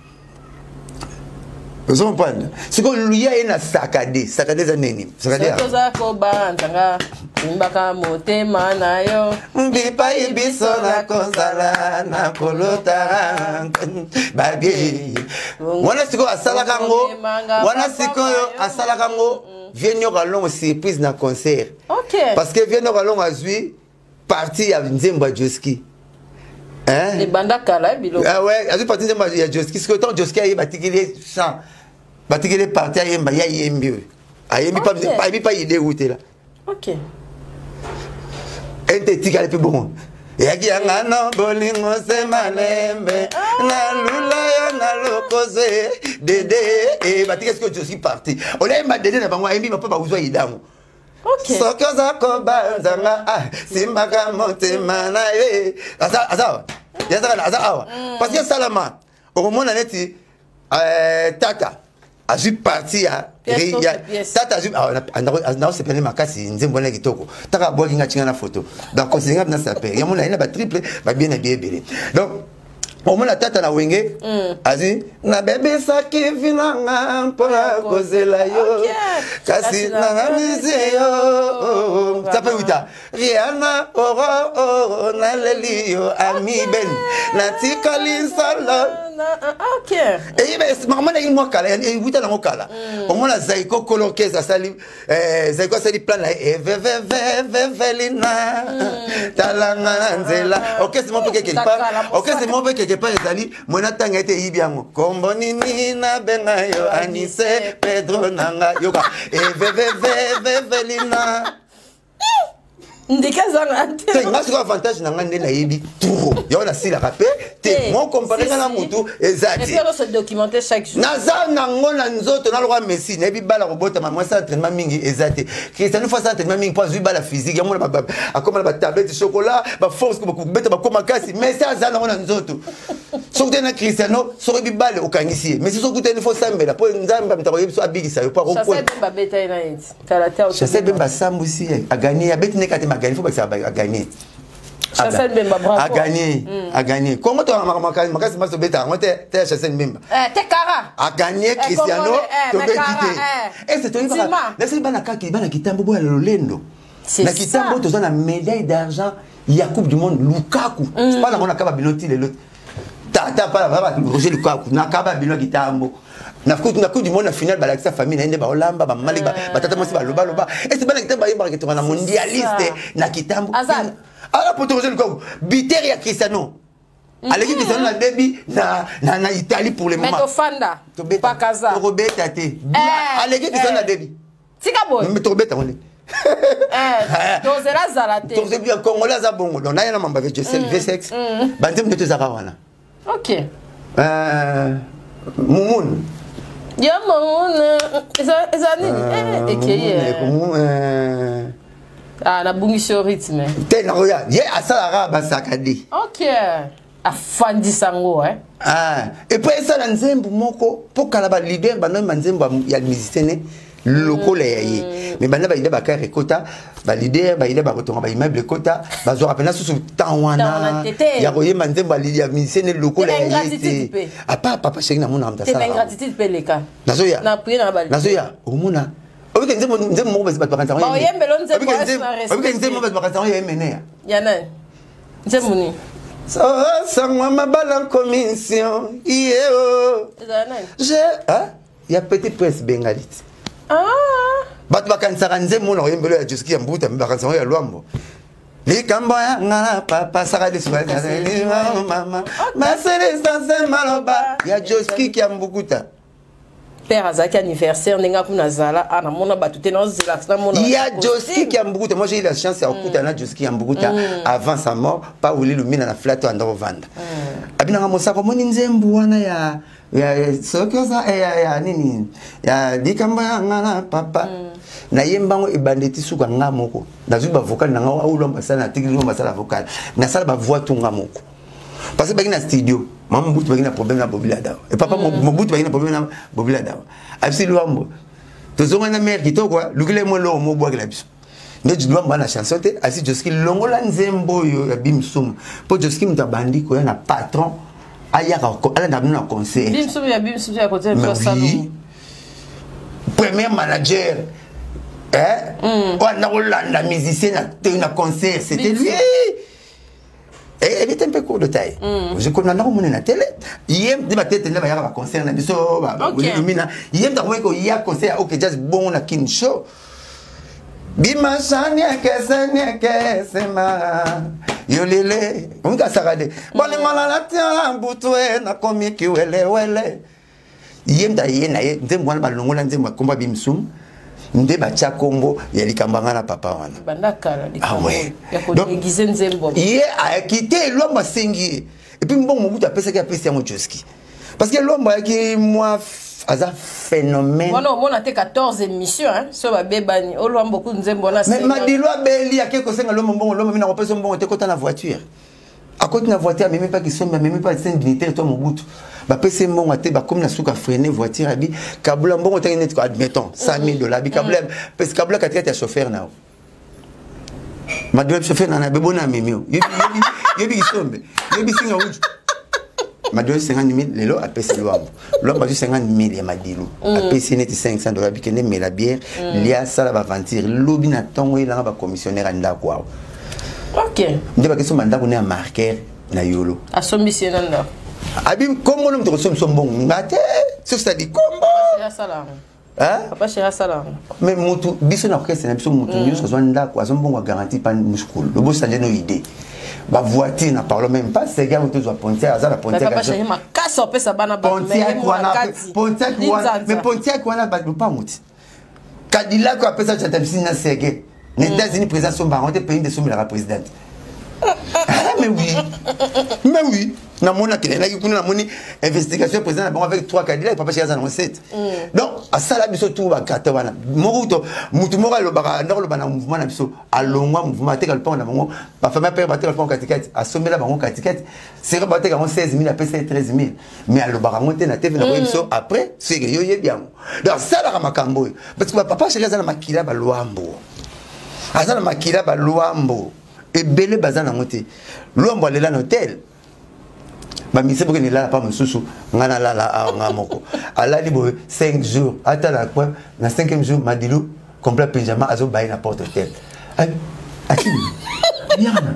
ozompana sikoyo luya ye na saccadé. Saccadé eza nini? Saccadé oza kobanzanga simbaka motema na yo. Bipai biso na kozala na kolota babie wana sikoyo asalaka yango wana sikoyo asalaka yango vieux Nyoka Longo surprise na concert. Parce que vieux Nyoka Longo azwi partie ya nzembo ya Joski. Ebanda kala biloko. Ah ouais, azwi partie nzembo ya Joski. Sikoyo ntango Joski aye batikeli ye chant. Batikeli parti ayemba, ye ayembi oyo ayembi ayebi pa ide ewutela. Ente etikali mpe bongo eyaki yanga no bolingo se malembe nalula yo na lokoze dede. Batika sikoyo Joski parti olayemba dede na bango, ayembi mpo bauzwa idango. Soki oza kobanzanga, simbaka motema na ye. Aza awa, aza awa parce que esalama okomona neti tata azwi parti ya tata azwi naosepele makasi. Nzembo wana kitoko, taka abwaki nga tinga na photo, donc considéré nga na saper yango naye na batriple babie na bie ebele. Donc omona tata na Wenge azwi nabebisaki vinanga mpona kozela yo, kasi nangamisi yo tape wuta Riana oro naleli yo ami ben natikali nsala. Makambo ndenge mwa kala ewuta nango kala. Omona Zaiko Kolorkes asali, Zaiko asali plan na ye evevevevelina talanga na nzela. Orchestre moko mpe quelque part, orchestre moko mpe quelque part ezali mwena ntanga ete eyibi yango. Kombo nini nabenga yo? Anise Pedro nanga yoka evevevevelina. Ndike ezanga te. Nga sikoyo avantage na nga nde nayebi trop yango, nasilaka mpe te. Mo compare nga na motu eza te. Naza nango na nzoto nalokwa Messi, nayebi bala kobotama mwasi entraînement mingi eza te. Cristiano faut asala entraînement mingi mpo azwi bala physique yango, akoma na batablette chocolat, baforce kobeta, bakoma kasi. Messi aza nango na nzoto. Soki te na Cristiano, soki bibale okangisi ye. Messi soki uteni, faut sambela mpo Nzambe amita koyebi so abikisa yo mpo. Chancel Bemba asambwisi ye, aganye, abeti neka te, maganye fo bakisa aganye. Chancel Bemba, bravo. Aganye, aganye. Kongo to makasi makasi tobeta yango te te ya Chancel Bemba. Te kara. Aganye Cristiano, tobeti te. Ese toyebaka nasali bana kaki bana kitambo boya lolendo. Na kitambo toza na médaille d'argent ya Coupe du monde, Lukaku. Pana mona kaba bino ti lelo. Tata pala Roger Lukaku na kaba bino kitambo. Na Coupe du monde, na finale, balakisa famille na ye nde baolamba bamali, batata mwasi balobaloba. Ese bana kitambo bayembaka ketonga na mondialiste na kitambo. Ala poto Roger Lukaku, buteur ya Cristiano, aleki Cristiano na debi na Italie pour le moment. Tofanda pakaza tokobeta te, aleki Cristiano na debi. Tika boye. Tokobeta ngo nde. Tozela zala te. Congolais aza bongo. Donc naya na mamba V6 banzembo nde tozaka wana. Mumunu. Ya mumunu eza nini? Ekei nabungisi yo rythme. Te, nakoya ye asalaka basaka de. Ok, afandisa yango. Et puis esala nzembo moko mpo kala baleader bandoyemba nzembo ya musicien ne lokola ya ye, mais banda baleader bakare ekota, baleader baleader bakotonga baimmeuble ekota, bazwaka mpena susu temps wana ya koyemba nzembo ya musicien ne lokola ya ye te, à part Papa Chéri namonaka moto asalaka. Nazoya, nazoya, okomona obike nzembo moko bato bakanisa, nzembo bato bakanisa yango ya Emeneya. Ya nani? Nzembo nini? Sangwa mabala commission ye o ya Petit Prince Bengali ti. Bato bakanisaka nzembo na koyembelo ya Joski ya Mbuta, me bakanisaka yango ya Lwambo. Likambo ya nga na papa saka mama maselisa maloba ya Joski ya Mbukuta. Père azalaki anniversaire ndenge akuna azala a namona bato te, naozela namona. Ya Joski ya Mbukuta, moi j'ai eu la chance ya kokuta na Joski ya Mbukuta avant sa mort pa Wili Lumina na flat oyo anda kovanda. Abinanga mosako omoni nzembo wana ya soki oza ya nini ya likambo ya nga na papa, nayembango ebanda eti suka nga moko. Nazwi bavocal na nga aulwamba asala, natiki lwamba asala vocal, nasala bavoix tu nga moko parce que baki na studio mama Mobutu baki na problème na Bobi Ladawa e papa Mobutu baki na problème na Bobi Ladawa. Abisi Lwambo tozonga na mare kitoko lukile mwa eloko mobwakela biso nde Lwambo na chanson te. Asi Joski longola nzembo oyo ya Bimsumu mpo Joski moto abandi koya na patron ayaka alanda bino na concert. Oui, premier manager oyo anda kolanda musicien na concert, c'était lui. Et elle était un peu court de taille. Je connais na komona na télé. Ye nde batete nde bayaka baconcert na biso lumina. Ye nde akoki koya concert ya OK Jazz bongo na Kin Show. Bimasani ekeseni ekesema yolele onkasaka de bolingo na latia butu e nakomi kiwelewele. Ye mutu aye na ye nzembo wana, balongola nzembo ya kombo ya Bimsum, nde batya kombo ya likambo anga na papa wana. Banda kala. Ah likambo ouais. ya kodéguiser nzembo. Ye ayaki te, Lwambo asengi ye. Et puis mbongo Mobutu apesaki, apesi yango Joski, parce que Lwambo ayaki mwa aza phénomène. Wana omona te 14 émission, hein, so babebani olwambo ku nzembo wana. Mais Madilu abeli, ake kosenga Lwambo mbongo. Lwambo mina kopesa mbongo te, kota na voiture. Akoti na voiture, amemi mpa Kisombe, amemi mpa saint dignitaire to Mobutu, bapesi ye mbongo te. Bakomi na suka, freine voiture, abi kabula mbongo ntange neti, admettons 100 000 $, abi kabula, pesi kabula katikati ya chauffeur na yo. Madilu, chauffeur na bebona amemi yo, yebi Kisombe, yebi singa uju. Madilu 50 000 lelo apesi Lwambo. Lwambo azwi 50 000 ya Madilu, apesi neti 500 $, bikende mela bière, lia, sala baventure. Lobi na ntongo elanga bacommissionnaire ya ndako awa. Nde bakesomba ndako ne ya marquer na Yolo. Asombisi ye na ndako. Abi kombo no moto kosombisa mbongo nga te, soki sadi kombo. Asala yango. Hein? Papa chéri asala yango. Mais mutu biso na orchestre na biso, mutu nyonso azwa ndako, azwa mbongo ya garantie pa muscule lobosa nde no idée. Bavoiture na parle même pas. Sega moto ozwa Pontiac, aza na Pontiac. Papa chéri makasi opesa bana bato. Pontiac wana, Pontiac wana, mais Pontiac wana lopango ti Cadillac oyo apesa Chatabisi na Sege na États-Unis. Président somba yango te, pays nde esombelaka présidente. Ah, mais oui, mais oui, namoni akendaki kuna, namoni investigation, président na bango avec trois Cadillac, papa chéri aza nango 7. Donc asala biso tu bagata wana moko to mutu moko alobaka, ndako aloba na mouvement na biso, alongwa mouvement, ateka lopango na bango, bafamille pere bateka lopango katikati, asombela bango katikati sere, bateka yango 16 000, apesa ye 13 000. Mais alobaka yango te na TV na koyebi biso après seke yo oyebi yango. Donc asalaka makambo oyo parce que papa chéri aza na makila balwambo, aza na makila balwambo ebele baza nango te. Lwambo alela na hotel, bamise bokende elala pa mosusu, ngai nalala awa nga moko. Alali boye 5 jours, ata na point na 5e jour, Madilu complet pyjama, azobaye na porte hotel. Akimi yana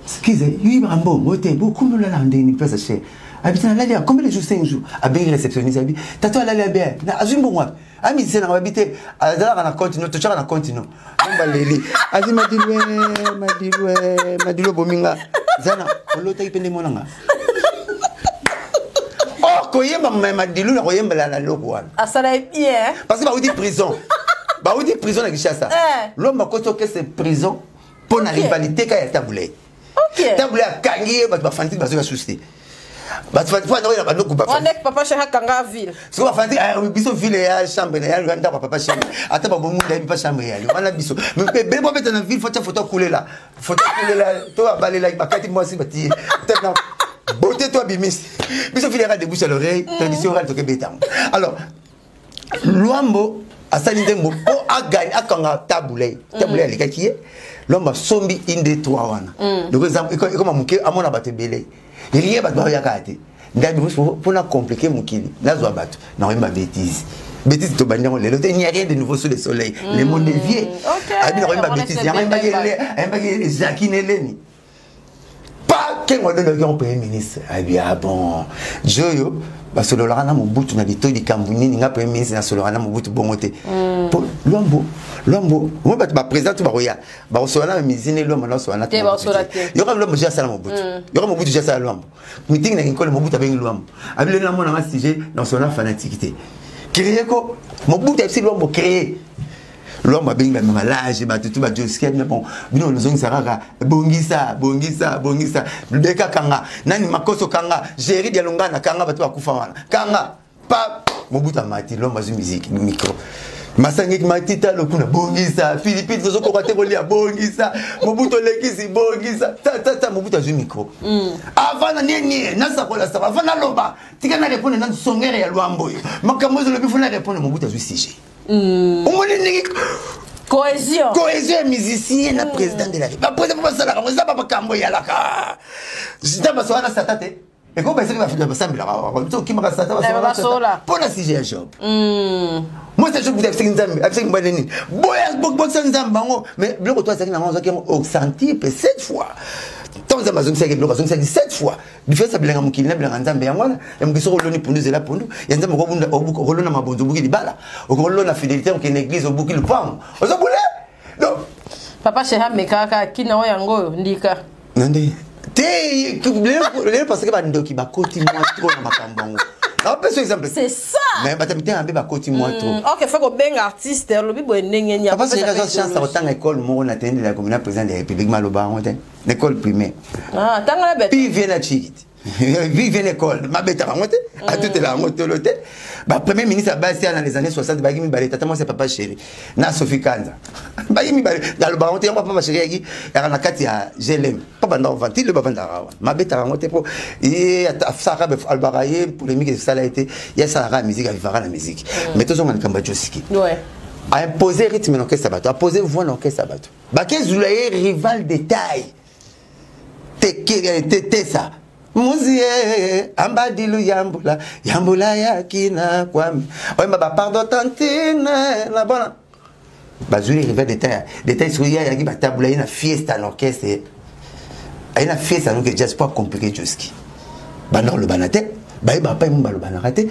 skize, yoyibaka mbongo te, bokomi olala ndenge place cher. Abi te, nalali awa combien de jours? 5 jours. Abengi réceptionniste, abi tato alali abe, azwi mbongo wapi? Amisise nanga babi te, azalaka na compte no, totyaka na compte no. Baleli azi Madilu, Madilu, Madilu obominga zana olotaki mpe nde monanga or koyemba Madilu na koyembela na loko wana. Asala ye bien. Parce que bauti prison, bauti prison na Kinshasa. Lomba koti okese prison mpo na rivalité ka ya Tabulei. Tabulei akangi ye, bato bafanatike bazoka susu te, bato na bandoko. Wana papa chéri akanga ville. Siko bafanatike biso ville ya chambre na ya ndako ya papa chéri, ata babomunda yebi pa chambre yali wana biso. Mais ebele po beta na ville, faut tia photo akulela, photo akulela to abalelaki bakati mwasi batie na beauté to abimisi biso ville yaka de bouche à l'oreille, tradition orale tokebetango. Alors Lwambo asali nzembo mpo aganye, akanga Tabulei. Tabulei alekaki ye. Lwambo asombi inde 3 wana, donc ekoma moke, amona bato ebele rien, bato baoyaka te. Ndabi mpona compliqué mokili, nazwa bato nakoyemba bêtise, bêtise tobandi yango lelo te. Il n'y a rien de nouveau sous le soleil, le monde est vieux. Abi nakoyemba bêtise yango, ayembaki Jacquine Eleni pa kengo adonoki yango premier ministre. Abi ah bon, joyo basololaka na Mobutu na litoi likambo nini? Nga premier ministre nasololaka na Mobutu bongo te. Po Lwambo, Lwambo omoi bato baprésident to bakoya bakosolola na bamizine, Lwambo naosolola na Te, bakosola te. Yoka Lwambo je asala Mobutu, yoka Mobutu je asala Lwambo meeting na Kinkole. Mobutu abengi Lwambo, abi lelo namonanga sujet, nasolola na fanatique te, créer ko. Mobutu ayebisi Lwambo créer. Lwambo abengi bamema lage bato tu bajoski bino, bon, bino nozongisa kaka bongisa, bongisa, bongisa beka, kanga nani makoso, kanga Géri Dialongana, kanga bato bakufa wana, kanga pa. Mobutu amati, Lwambo azwi musique, micro, masangeki matita lokuna, bongisa Philippine, tozokoka te kolia, bongisa Mobutu olekisi, bongisa ta. Mobutu azwi micro avant na nienie nasakola sako, avant naloba, tika na répondre na songere ya Lwambo oyo makambo ezolobi, faut na répondre. Mobutu azwi sujet, omoni ndenge Cohésion. Cohésion ya musicien na président de la République. Baprésident mpo basalaka ngo eza bamakambo eyalaka ntango basola na Satan te, ekoba esaki basambelaka biso okimaka Satan. Basola. Mpo na sujet ya Job, mwasi ya Job abisaki Nzambe, abisaki mobali nini boya bokisa Nzambe bango. Mais biloko to azalaki nango, azwaki yango au centuple, sept fois. Ntango Nzambe azongisaki biloko, azongisaki sept fois. Différence ya bilanga mokili na bilanga Nzambe yango wana. Ya mokili, soki oloni pundu, ezela pundu. Ya Nzambe, okolona mabonzo, obuki libala. Okolona fidélité, okende église, obuki lupango, ozobule. Donc Papa chéri amekaka kina oyo yango oyo ndika. Nande te lelo, parce que bandoki bakoti mwa trop na makambo yango. Napesa exemple. C'est ça. Mais bato mitema mabe bakoti mwa trop. Ok, faut kobenga artiste olobi boye ndenge nini. Papa chéri azwa chance ya kotanga école moko na tende ya komina président de la République, maloba yango te, na école primaire. Ah, tanga na bete. Puis vient na chikiti, vi vient école, mabetaka yango te, atutela yango tolo te. Bapremier ministre ya basi na les années 60 bayaki mibale, tata mwasi ya papa chéri na Sophie Kanza, bayaki mibale. Naloba yango te, yango papa chéri yaki yaka na kati ya GLM mpo banda ovandi le bavandaka awa, mabetaka yango te, mpo ye asalaka, alobaka ye polémique esala ye te, ye asalaka musique, avivaka na musique. Mais tozonga likambo ya Josiki. Aimposer rythme na orchestre ya bato, apose voix na orchestre ya bato, bakezula ye rival de taille tetesa muzie ambadilu yambula yambula yakina kwame oyemba bapardon tantine na bona bazwi rival de taille de taille. Soki ye ayaki, batabula ye na fiesta na orchestre, aye na fiesta noke jazz po acompliquer Joski. Banda kolobana te, bayeba pai mo balobanaka te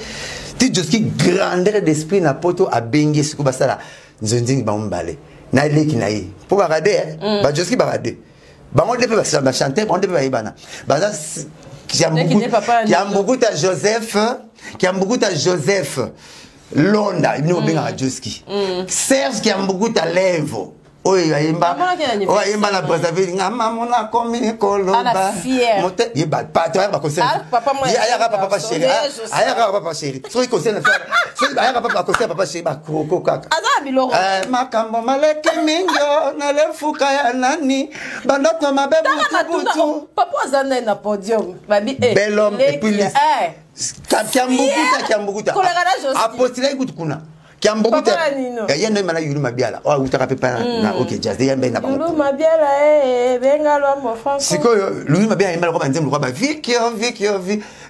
ti Joski, grandeur d'esprit na poto, abengi sikoyo basala nzonzingi bango mibale na leki na ye, mpo baka de bajoski baka de bango nde mpe bachanteur, bango nde mpe bayebana baza. Kiambukuta Joseph, Kiambukuta Joseph Londa bino bobengaka Joski, Serge Kiambukuta Levo oyo ayemba, oyo ayemba na Brazzaville, nga mama nakomi koloba ye bato ayaka baconcert, ayaka papa chéri, ayaka papa chéri, soki concert, soki ayaka papa baconcert papa chéri, bakroko kaka makambo maleki mingi nalefuka ya nani bandoto mabe butubutu. Papa aza nai na podium babi. Bel homme et puis Kiambukuta, Kiambukuta apostilaki kutu kuna. Kiambukuta ye ndo emana Yulu Mabiala oyo awutaka mpe pa na OK Jazz, ye mbe na bango Mabiala benga Lwambo Franco. Sikoyo Lulu Mabiala ayemba lokwa banzembo lokwa ba Viki o Viki o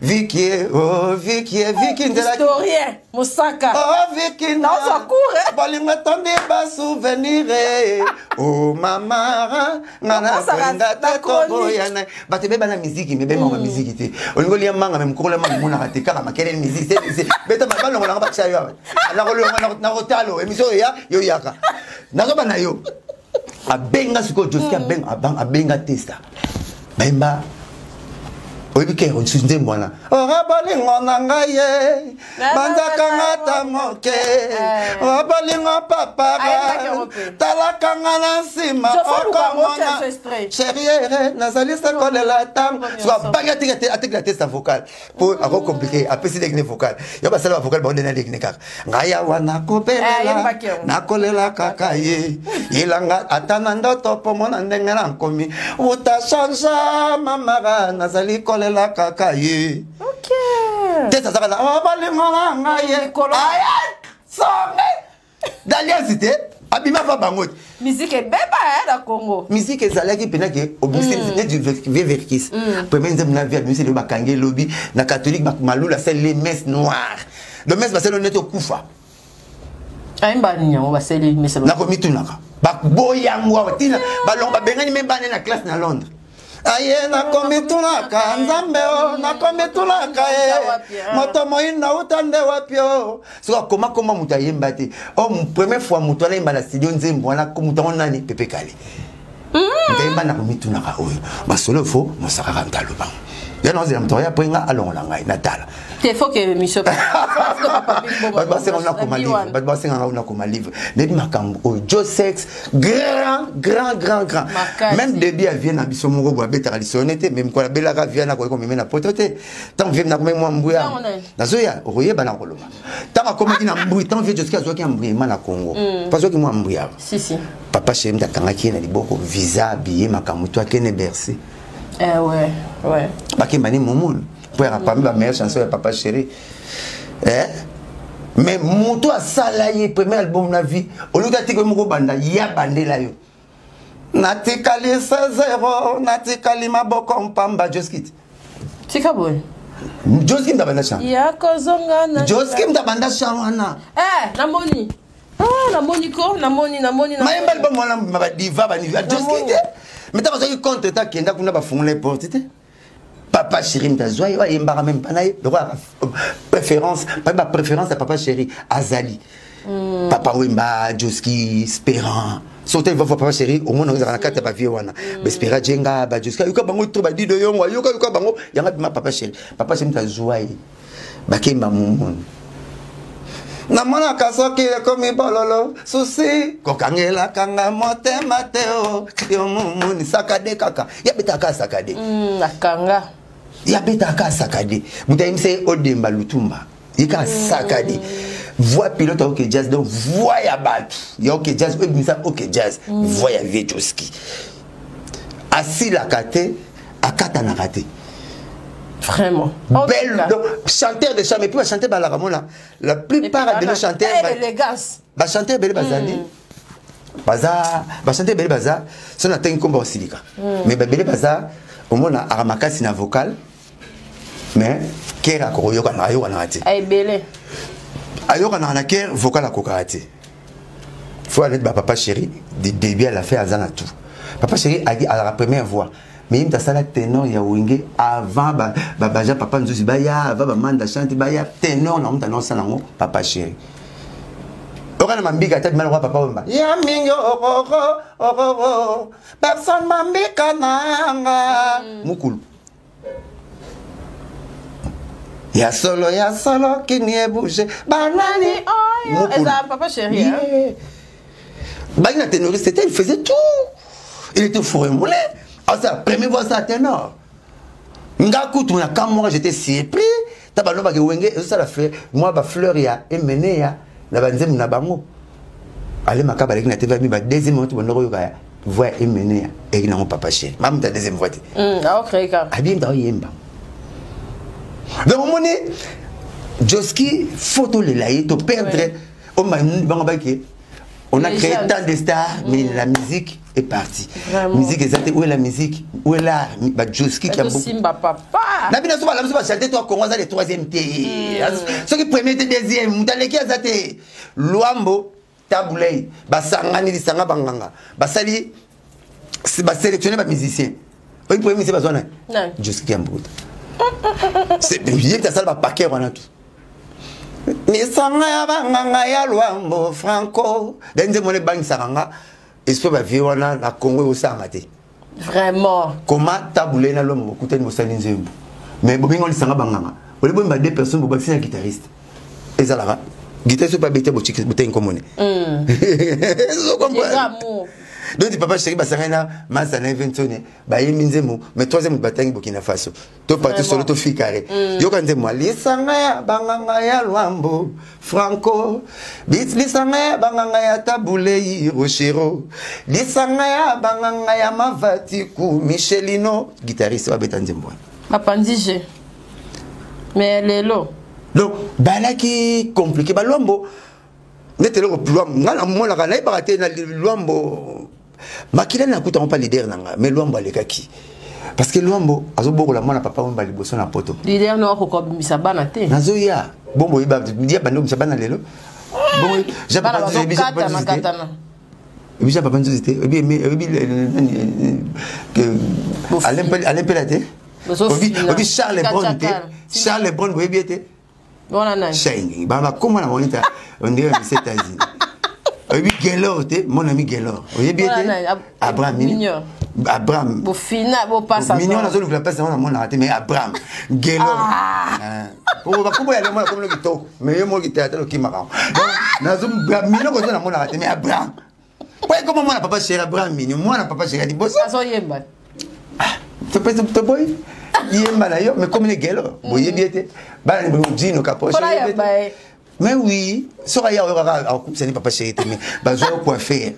Viki o Viki Viki nzela. Historien Mosaka. Oh Viki nazwa cours. Bolingo etondi basouvenir o mama nga na kolinga te toboyana. Bato ebeba na miziki, me bemaka miziki te. Olingi olia manga, me mokolo ya manga omonaka te, kaka makelele. Miziki beta, balongolanga, batya yo awa, nakolonga, nakotalo émission oyo ya yo yaka nazoba na yo. Abenga sikoyo Joski, abenga testa, bayemba. Oyebi ke nzembo wana ora bolingo na ngai ye banzakanga ta moke o bolingo papa talakanga na nsima okomona chérie nazali se kolela ntango. So abangi atekela testa vocal mpo akocompliquer, apesi lekine vocal yo basala bavocal bango nde na lekine kaka ngai awa nakobelela, nakolela kaka ye yelanga ata na ndoto mpo mona ndenge na nkomi uta change mamaka nazali kolela kaka ye te azaka na balingo na ngai ye songe d'alliance te abima fa bango te. Musique ebeba na Congo. Musique ezalaki mpena ke obimisi neti vie Verkis, premier nzembo na vie abimisi lelo, bakangi elobi na catholique Malula asali messe noire, donc messe basali neti okufa. Ayemba nini yango basali messe? Nakomitunaka baboyango awa ntina balongo babengani me bana na classe na Londres. Aye nakomitunaka Nzambe o nakomitunaka ye moto moyindo auta nde wapi o soki akoma koma moto ayemba te. O première fois moto wana ayemba na studio nzembo wana, moto yango nani? Pepe Kale. Moto ayemba nakomitunaka oyo masolo fo mosakaka moto alobango ya naozela moto aya po nga alongola ngai natala. Te, faut que émission Bato basenga nakoma livre, bato basenga nga nakoma livre, nayebi makambo oyo. Josex grand grand grand grand, même début ya vie na biso moko boye abetaka lisolo te, mais mokolo abelaka vie nakoki komeme na poto te. Ntango vie nakomai mwa mbuya nazoya okoyeba na koloba ntango akomaki na mbui, ntango vie Joski azwaki ya mbuyema na Congo, po azwaki mwa mbuya awa, papa chéri mutu akangaki ye na liboko, visa, billet, makambo to akende Bercy. Bakemba ni momunu mpo yaka parmi bameilleure chanson ya papa chéri. Mais moto asala ye premier album na vie, oluki atika ye moko banda ya bandela yo natikali se zero, natikali maboko mpamba. Joski te. Tika boye. Joski mutu abanda chant. Ya kozonga na Joski mutu abanda chant wana. Namoni, ah, namoni ko namoni namoni. Mayemba album wana badiva baniva Joski te, mais ntango azwaki contre ta akenda kuna, bafungola ye porte te. Papa chéri mutu azwa ye, oyo ayembaka meme mpa na ye lokola préférence, parmi bapréférence ya papa chéri azali Papa Wemba, Joski, Speran. Surtout va papa chéri omona ezalaka na kati ya bavie wana, baespera Jenga, bajoski ayoka bango to badido yongo ayoka yoka bango yanga bima papa chéri. Papa chéri mutu azwa ye. Bakemba mumunu. Namonaka soki ekomi bololo susi kokangelaka nga motema te o yo mumuni sakade kaka yabetaka sakade. Akanga. Yabetaka sakade. Moto ayebisa ye odemba lutumba. Ye kaka sakade. Voix pilote ya OK Jazz, donc voix ya bato ya OK Jazz oyo ebimisa OK Jazz, voix ya vieux Josky. Asilaka te, akatanaka te. Vraiment. Belle, donc, chanteur de chant, mais puis chanteur balaka mona. La plupart de nos chanteurs, élégance. Ba chanteur bele bazali. Baza, ba chanteur bele baza, so na tengi komba osilika. Mais ba bele baza, omona aramakasi na vocal. Mais kera akoyoka na ayoka na te. Ay bele. Ayoka na na ker vocal akoka te. Faut aller ba papa chéri du début à la fin azana tout. Papa chéri a dit à la première voix. Mais il m'a ténor ya wenge avant ba ba baja papa nzuzi baya avant ba manda chante baya ténor na muta non sanango papa chéri. Okana mambika tadi malwa papa wemba. Ya mingo ororo ororo personne mambika nanga. Mukulu. Ya solo ya solo kini ebouge banani. Oh, eza papa chéri hein. Yeah. Baki na ténoriste c'était, il faisait tout. Il était fourré moulin. Ah, c'est la première fois ça ténor. Nga kutu na kamwa j'étais surpris. Tabalo ba wenge ça la fait moi ba fleur ya emene ya na banzem na bango. Allez makaba leki na TV mi ba deuxième moto bondoko yoka ya voix emene ya et na papa chéri. Mamu ta deuxième voix te. Ah OK ka. Abi nda yemba. Donc omoni Josky photo le laye to perdre o ma bango ba ki on a créé tant de stars, mais la musique est partie. Vraiment. Musique est où est la musique? Où est l'art? Bah, Josky qui a beaucoup. Simba papa. Na bina soba la soba chanter toi Congo ça le troisième T. Ceux qui premier T deuxième, mutaleki azate. Luambo Tabu Ley, ba sangani lisanga banganga. Ba sali ba sélectionner ba musiciens. Oui, premier musicien ba zona. Non. Josky Kiambukuta. C'est bien que ça ba paquet wana tout. Misanga ya banganga ya Luambo Franco. Denze mone bangisaka nga esprit ba vie wana na Congo osanga te. Vraiment. Comment Tabu Ley na Luambo bokutani bosali nzembo. Mais bobenga lisanga banganga. Ole boyemba deux personnes bobakisi na guitariste. Ezalaka. Guitariste pa bete botiki botengi komone. Ezo comprendre. Donc papa chéri basanga na Masa na Eventone bayembi nzembo mais troisième batangi Burkina Faso. To parti solo to fi carré. Yoka nzembo lisanga ya banganga ya Luambo Franco. Bit lisanga ya banganga ya Tabu Ley Rochero. Lisanga ya banganga ya Mavatiku Michelino guitariste wa beta nzembo. Bapandije. Mais lelo. Donc balaki compliqué ba Luambo. Nete loko Luambo ngana mona kana yebaka te na Luambo. Makila na kuta pa leader nanga mais Luambo alekaki. Parce que Luambo azobokola mwana papa wemba liboso na poto. Leader no akoka bimisa bana te. Nazoya bombo yeba dia bando bimisa bana lelo. Bongo j'ai Bana papa nzuzi, bazokata papa nzuzi te. makatana. Ebi j'ai papa nzuzi te. Ebi ebi ebi nani, que Bofina. Alain Pela, Alain Pela te. Bozofina. Obi, obi Charles Tika Brown te. Chakal. Charles Brown boyebi te. Bona nani? Shine. Ba ba comment na bonita on dirait aux États-Unis. Oyebi Gelor te, mon ami Gelor. Oyebi Bona te? nani? Abraham Mignon. Mignon. Abraham. Bofina, bopasa Mignon, zo. nazoluka place wana mona te, mais Abraham. Gelor. Ah. Po ba kombo ya le mona kombo kitoko, mais yo mo kitoko ata lokimaka. Donc nazo Mignon kozo na mona te, mais Abraham. Po ekoma mwana papa chéri Abraham Mignon, mwana papa chéri liboso. Azoyemba. Ah, to pe to boy. Yemba na yo, mais comme les Gelor, boyebi ete. Bana ni Dino Kapoche, Mpona boyebi ete. yamba ye. Mais oui, soka ya oyokaka akupisa ni papa chéri te, mais bazwa yo coiffeur.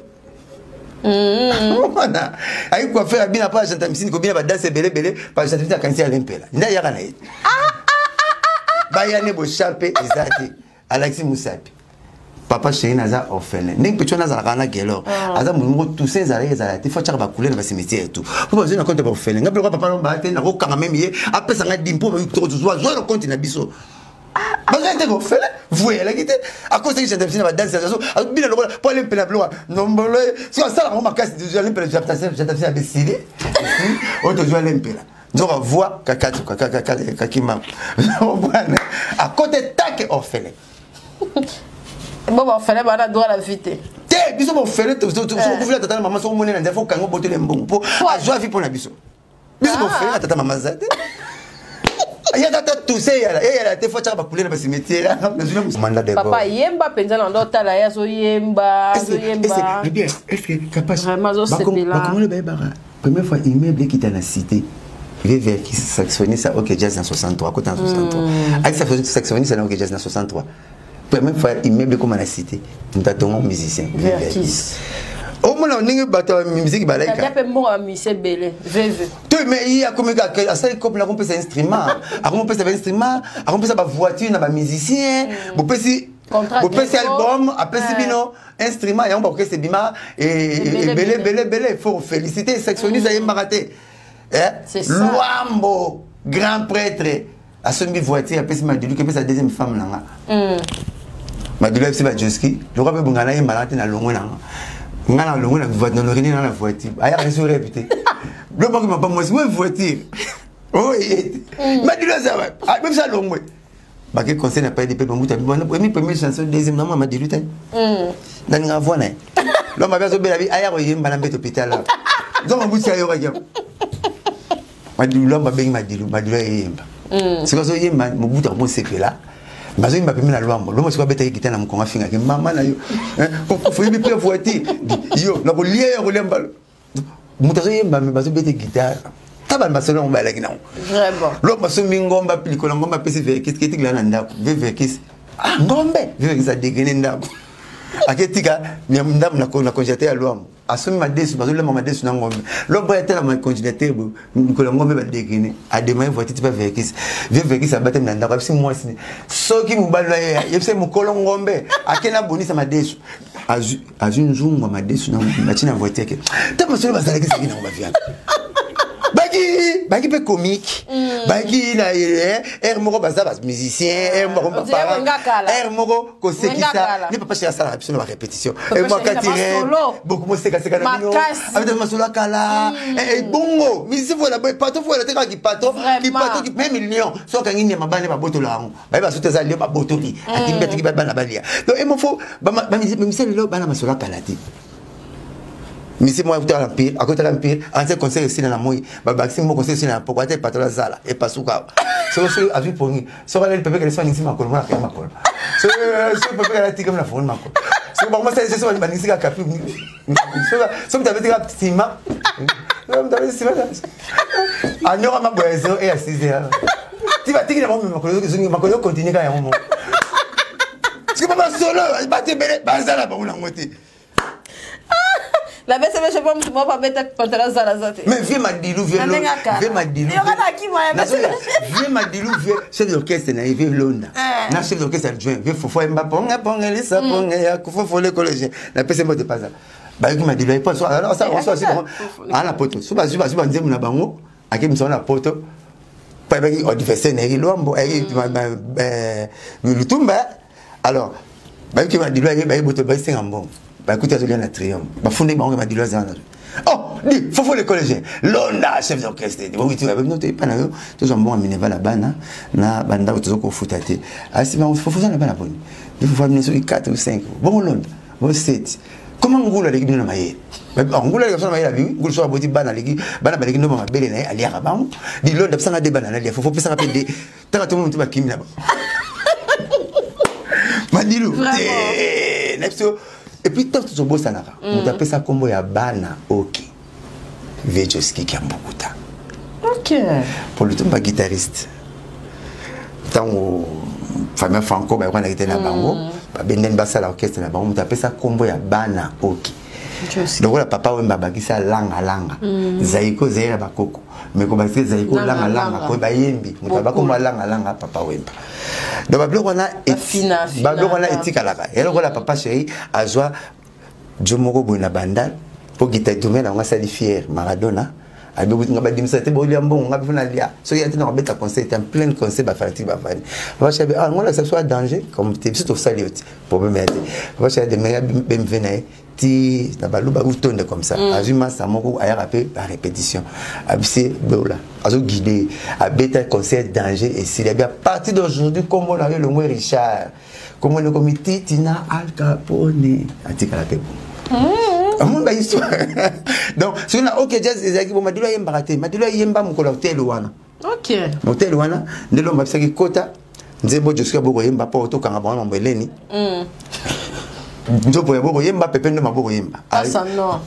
Wana, ayi coiffeur abina pa agent misini kobina ba danse ebele ebele, pa agent misini akanisi ya lempela. Nda yaka na ye. Baya ne bo sharpe eza te. Alexis Musapi. Papa chéri naza orphelin. Ndenge pe tshona azalaka na Gelor. Aza moto moko toussaint ezalaki ezala te, faut tiaka ba couleur na ba cimetière et tout. Po bazwi na compte ya ba orphelin. Nga biloko ya papa lomba te, nakokanga même ye, apesa nga dimi po tozwa, zwa na compte na biso. Bazwi te orphelin, voye alaki te. Akosaki chanteur na ba danse ya zazo, abina lokola po ale mpela biloko ya ndombolo ye. Soki asalaka ngo makasi, tozwi ale mpela, tozwi ale mpela, tozwi ale mpela, oyo tozwi ale mpela. Nzoka voix, kakatu, kakaka, kakaka, kakima. Bwana, à côté take orphelin. Bon, ba orphelin, ba na droit à la vie te. Te, biso ba orphelin, to, to, to, so kufila tata na mama, so monene na nzela, faut kango botele mbongo. Po, azwa vie po na biso. Biso ba orphelin, tata mama za te. Yaka ta touse eyala eyala te, fo tiaka bacouleur na bacimetière. Manda de papa yemba mpenza na ndo otala ye azoyemba, azoyemba. Bien, est-ce que Kapash bakongole bayebaka première fois immeuble ekita na cité? Veveki saxophoniste OK Jazz na 63, akota na 63, aki saxophoniste na OK Jazz na 63. Première fois immeuble ekoma na cité, moto atongo musicien Verkis. Omona ndenge bato ya musique balaika. Mpe mbongo ya musicien ebele, veve. To mais ye akomi kaka asali cope na akomopesa instrument, akomopesa bainstrument, akomopesa bavoiture na bamusicien. Bopesi, bopesi album, apesi bino instrument yango, baorchestre ebima ebele ebele ebele. Faut féliciter saxophoniste, ayembaka te. Lwambo grand prêtre asombi voiture, apesi Madilu, kepesa deuxième femme nanga. Madilu ayebisi bajoski lokwa mpe bonga nayemba nanga te na longwe nanga, nga na longwe na voiture, na na voiture ayaka so rêve te lobaki mapa mwasi we voiture oye te. Madilu aza bebisa longwe, bake conseil na palais de peuple, mbuta emi première chanson, deuxième na mwa Madilu te nalinga voix na ye. Lomba mpe azobela bi aya koyemba na mbeto hôpital awa, nzongo mbuti ayokaki Madilu. Lomba abengi Madilu, Madilu ayeyemba. Sikoyo azoyemba, Mobutu akomosepela, bazoyemba pembe na Lwambo. Lwambo sikoyo abetaki kita na mokongo, afingaki mama na yo, oyebi mpe voiture yo nakolia yo, akolia mbalo. Moto azoyemba me bazobeta guitare, ta bana basolo yango bayalaki nango. Lwambo asombi ngomba, likolo ngomba apesi Verkis, ketikila na ndako ve Verkis. Ah, ngombe Verkis adegene ndako, aketika ndambo na congélateur ya Lwambo. Asombi madesu, bazolamba madesu na ngombe. Lwambo atelama congélateur likolo ya ngombe, badegene, ademaye voiture ti pa Verkis. Vie Verkis abatami na ndako, ayebisi mwasi soki mobali na ye, yebisa mokolo ngombe ake na bonisa madesu, azwi nzungu ya madesu batie na voiture ke ta masolo bazalaki zalaki nango. Baviana baki baki mpe comique, baki na aire moko baza bamusicien, aire moko baparent, aire moko kosekisa. Ni papa chéri asalaka biso na barépétition mwakati beaucoup mosekaseka na bino abeta masolo akala bongo. Musicien fola boye, pato fola te, kaka kipato kipato. Même lion so akangi nyama, bana babotola yango, bayeba soki eza lion, babotoli, akimbi, atiki bana balia. Donc emofo bamusicien lelo bana masolo akala te. Misi moko akutaka na mpire, akotaka mpire anse conseil esila na moi, babakisi moko conseil esila na poko, ata epatola azala epasuka awa. Soki soki azwi pongi, soki aleli pepe kele, so aningisi makolo, mwana akaya makolo, soki pepe kele atikami na fongoli makolo, soki bango basali, soki baningisi kaka kapi, soki moto abeti kaka nsima, moto abeti nsima anyoka maboya 0 e ya 6 heures ti batiki na bango makolo, makolo ekontinue kaka yango moko. Soki bamasolo bato ebele bazala bango nango te. La BCB, je pense moi pas mettre pantalon zala za te. Mais vieux Madilu, vieux vieux Madilu. Vieux Madilu, vieux chef d'orchestre na vieux Londa. Na chef d'orchestre adjoint, vieux Fofo Mba ponga ponga lisa ponga ya Fofo le collégien. Na pese mbote paza. Ba yoki Madilu ay pas alors ça on soit ala poto. So bazui bazui banzemu na bango, akebisa na poto. Pa baki adversaire na Lwambo, ay Lutumba. Alors bayoki Madilu aye, baye boto basenga mbongo, bakuti azolia na triomphe, bafundi bango Madilu aza wana. Oh di Fofo le collégien, Londa chef d'orchestre, bowiti babino to epa na yo, tozwa mbongo ya minerval ya bana na bandako, toza kofuta te. Asi bango Fofo oza na bana boni? Di Fofo abino soki 4 ou 5, bongo Londa bo 7. Comment ngulu aleki bino na mayele? Ngulu aleki biso na mayele, abi ngulu soki aboti bana, aleki bana, baleki ndomba mabele na ye, aliaka bango. Di Londa pesanga de bana nalia. Fofo pesanga mpe de taka to motu bakimi na bango Madilu te na biso. Et puis ntango tozobosanaka, moto apesa nkombo ya bana oke Vejoski Kiambukuta. Po Lutumba guitariste, ntango famille Franco bayokanaki te na bango, babendani basala orchestre na bango, moto apesa nkombo ya bana oke lokola Papa Wemba abakisa Langa Langa, Zaiko Zaire bakoko, mais kobakisa Zaiko Langa Langa ko bayembi, moto abakomba Langa Langa Papa Wemba. Donc babiloko wana etikalaka ya lokola papa chéri azwa jo moko boye na Bandal mpo guitare tourne nango, asali fier Maradona nga badimisa te, bolia mbongo nga mpe nalia soki ya te na kobeta concert en plein concert, bafanatike bafani. Papa chéri, ah, ngo lakisa biso a danger comme te, biso tosali yo te problème ya te. Papa chéri ademaya BMW na ye ti na baluba utonde comme ça, azwi masa moko ayaka mpe barépétition, abisi beola azoguide, abeta concert danger esili, abi: "À partir d'aujourd'hui, kombo na yo elongwe Richard, kombo ekomi Titina Al Capone." Atikala mpe bon, amoni bahistoire. Donc soki na OK Jazz ezalaki bo Madilu ayembaka te, Madilu ayemba mokolo ya hotel wana. Ok. Motel wana nde lomba bisaki kota nzembo Josuka bokoyemba mpo tokanga bango mambo eleni. Nzopo ya bokoyemba pepe ndo mabokoyemba.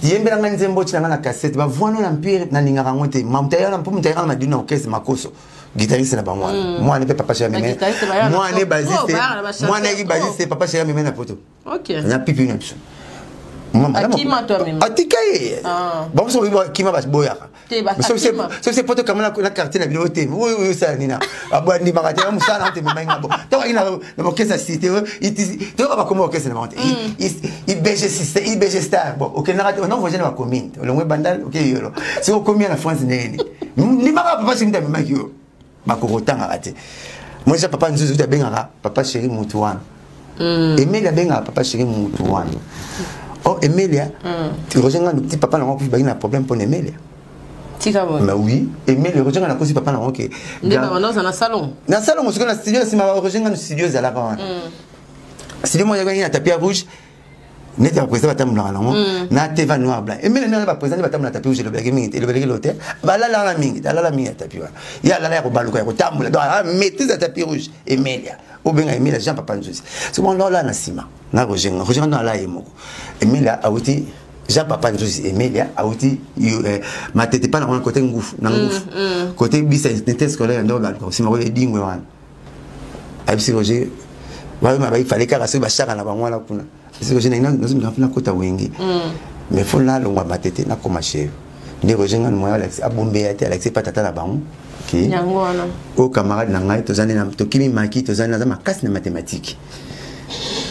Yembela ngai nzembo tina ngai na cassette ba voix na empire nalingaka yango te. Mamuta yana mpo muta yana madino orchestre makoso. Guitariste na bango wana. Mwana pe papa chéri meme. Mwana basiste. Mwana ki basiste papa chéri meme na poto. Ok. Na pipi na biso. Akima to amema. Atika ye. Ah. Bango soki bakima baboyaka. Te, ba- Soki akima. soki poto kama na quartier na bino te. Oyo oyo sala nina. Abandimaka te mosala na te memai nga bo. Tango aki na orchestre cité toyoka bakoma orchestre na bango te. IBG système IBG star. Bon, okendaka te on voyage na ba commune. Olongwe Bandal oke yolo. Soki okomi na France ndenge nini. Ndimaka papa chéri amemaki yo. Bakokotangaka te. Moi ja papa Nzuzu abengaka papa chéri mutu wana. Emilia abengaka papa chéri mutu wana. Oh Emilia, Roger Ngando petit papa nango akufi baki na problème mpona Emilia. Tika boye. Mais oui, Emilia Roger Ngando akosi papa nango ke Nde ba banda na salon. Na salon sikoyo na studio na nsima Roger Ngando studio ezalaka wana. Studio moko ezalaki na tapis ya rouge neti baprésident batambolaka nango na teva noir blanc. Emilia ndenge baprésident nde batambola na tapis rouge elobelaki mingi te, elobelaki lo te, balala wana mingi te, alala mingi na tapis wana. Ye alala ya kobaluka ya kotambola, donc ala maîtrise ya tapis rouge. Emilia obenga Emilia Jean Papa Nzuzi soki wana olala na nsima na Roger Ngando. Roger Ngando ala ye moko. Emilia awuti Jean Papa Nzuzi, Emilia awuti Matete pa na wana côté ngufu na ngufu côté bisa unité scolaire ndo baluka nsima koyo edingwe wana. Ayebisi Roger bayoma baifale kaka soki bashaka na bango wana kuna. Ayebisi Roger nazomeka mpe nakota wenge, mais fo nalongwa Matete nakoma chez nde Roger Ngando moya alakisi abombeya te, alakisi epa tata na bango ke Yango wana. Oyo camarade na ngai toza nde tokimi maki, toza nde naza makasi na mathématique.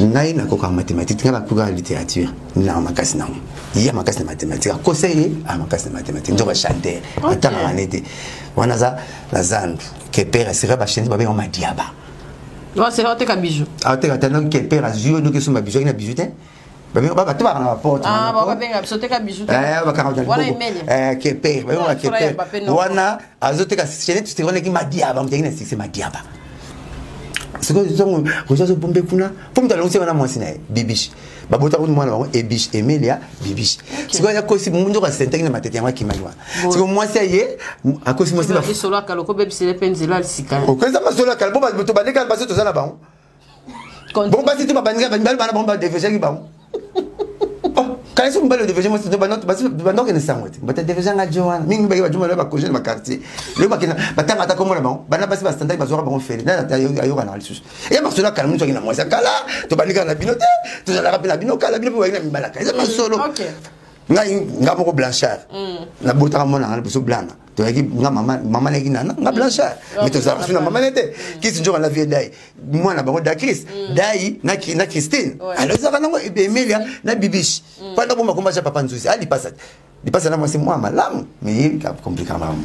Ngai nakokaka mathématique, ngai bakokaka littérature nanga makasi nango, ye makasi na mathématique, akosa ye a makasi na mathématique, nzoka chanteur. Atangaka ne te wana aza na zandu kepere asika bachaine babenga madiaba. Ouais, c'est oteka bijou. Ateka te noki kepere azwi yo noki esomba bijou, aki na bijou te. Babenga bato baka na baporte. Ah, ba babenga biso teka bijou. Bakanga Wana Emilia. Kepere babenga Ah, frère, kepere Mbappé, non. wana azoteka chaine tusekonaki madiaba, moto aki na succès madiaba. Sikoyo ntango Roger azobombe kuna mpo moto alongisi wana mwasi na ye Bibiche, babota kutu mwana bango Ebiche, Emilia Bibiche. Sikoyo akosi nzoka asentaki na matete yango akimaki wana. Sikoyo mwasi aye akosi mwasi Lisolo akala okobebisele mpe nzela lisika. Okoyeza masolo akala bo bato bandeka basi toza na bango bongo basi te babandika mibali bana bango badevejaki bango. Kanisi mobali odeveje mwasi bandokende sango te, bato adeveje nga jo wana mingi baki bajuma bakonge na baquartier lelo bakenda batanga ata kombo na bango bana basi bastandaki bazwaka bango fele nani ayokanaka lisusu eya masolo akala moto aki na mwasi akala tobandikaka na bino te, tozalaka mpe na bino kala bino mpe baki na mibalaka eza masolo. Ngai nga moko Blanchard nabotaka mwana nga liboso Blana, toyaki nga mama mama nayaki nana nga Blanchard, mais tozalaka so na mama ne te. Kisi nzoka na vie dai mwana bango da Chris dai na na Christine. Alors ezalaka nango Emilia na Bibiche mpo anda bomba komba ja papa Nzuzi alipasa lipasa na mwasi mwa malamu, mais ye komplika malamu.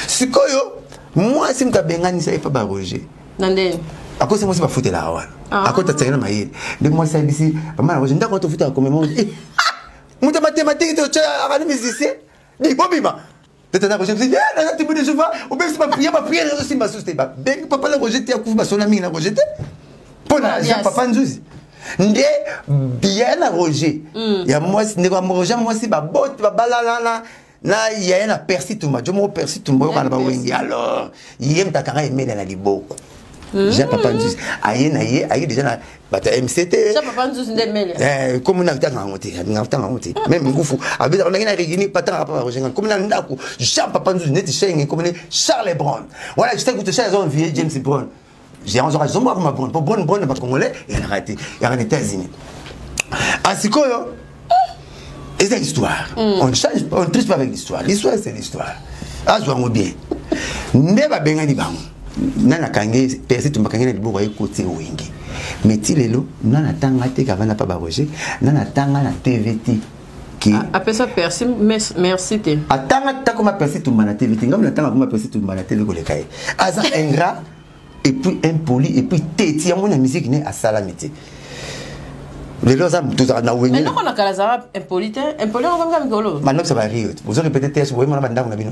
Sikoyo mwasi moto abenganisa ye mpa ba Roger Na ndeni. Akosi mwasi bafutelaka wana. Ah. Akota tiaki na mayele nde mwasi ayebisi mama na Roger ndako tofutaka komema moto ya mathématique te akani musicien di bobima tete na Roger naza tibu de Jova obebisi baprière baprière ezosimba susu te. Babengi papa na Roger te akufi basona mingi na Roger te mpo na Jean Papa Nzuzi nde biya na Roger ya mwasi ndeko ya Roger mwasi babote babalalana na yaya na Persi Tumba jo moko Persi Tumba oyokana na bawengi. Alors ye moto akanga Emelia na liboko Jean Papa Nzuzi aye na ye aye déjà na bato ya MCT. Jean Papa Nzuzi nde Emelia. Komi na tanga yango te, na tanga yango te, même ngufu abetaka ndenge na Regini patangaka papa Roger Ngando komi na ndako Jean Papa Nzuzi neti Shenge komi ne Charles Brown wana je sais que Charles azo envier James Brown gérant zoka zomba koma Brown po Brown Brown na bacongolais ezalaka te, yaka na États-Unis. Asikoyo eza histoire, on change, on triche pas avec l'histoire. L'histoire, c'est l'histoire. Azwa yango bien nde babengani bango nani akangi Persi Tumba akangi na liboko aye koti wenge, mais ti lelo nani atanga te kavanda pa baroger nani atanga na TV te ke Apesa Persi merci te. Atanga takoma Persi Tumba na TV te. Ngambo natanga koma Persi Tumba na TV koleka ye. Aza ingrat et puis impoli et puis teti yango na musique ne asalami te. Lelo aza tozala na wenge. Mais noko na kala azalaka impoli te, impoli yango kaka mikolo. Banokisa bario ozo répété te boyemona bandako na bino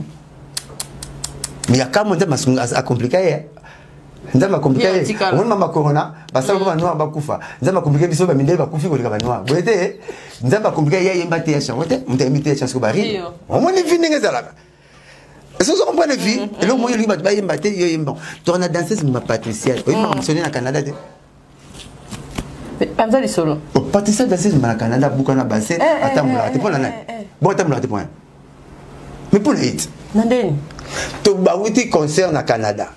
mais ya kamwe nzambe akomplika ye, nzambe akomplika Ye ye. atikala. Omoni mama corona basala ko banoir bakufa, nzambe akomplike biso bamindele bakufi koleka banoir boye te. Nzambe akomplika ye ayemba te ya chango te, moto ayembi te ya chango bari. Iyo. Omoni vi ndenge ezalaka. Est-ce que vous comprenez vie? Eloko moko olingi bato bayemba te, yo yemba. Toka na danseuse ma Patricia. Oyemba missionnaire na Canada te. Panza lisolo. Oh, Patricia danseuse ma na Canada buka na bassin atambolaka te mpo na nani? Bon atambolaka te mpo na mais mpo na ye te. Na ndeni? To bawuti concert na Canada.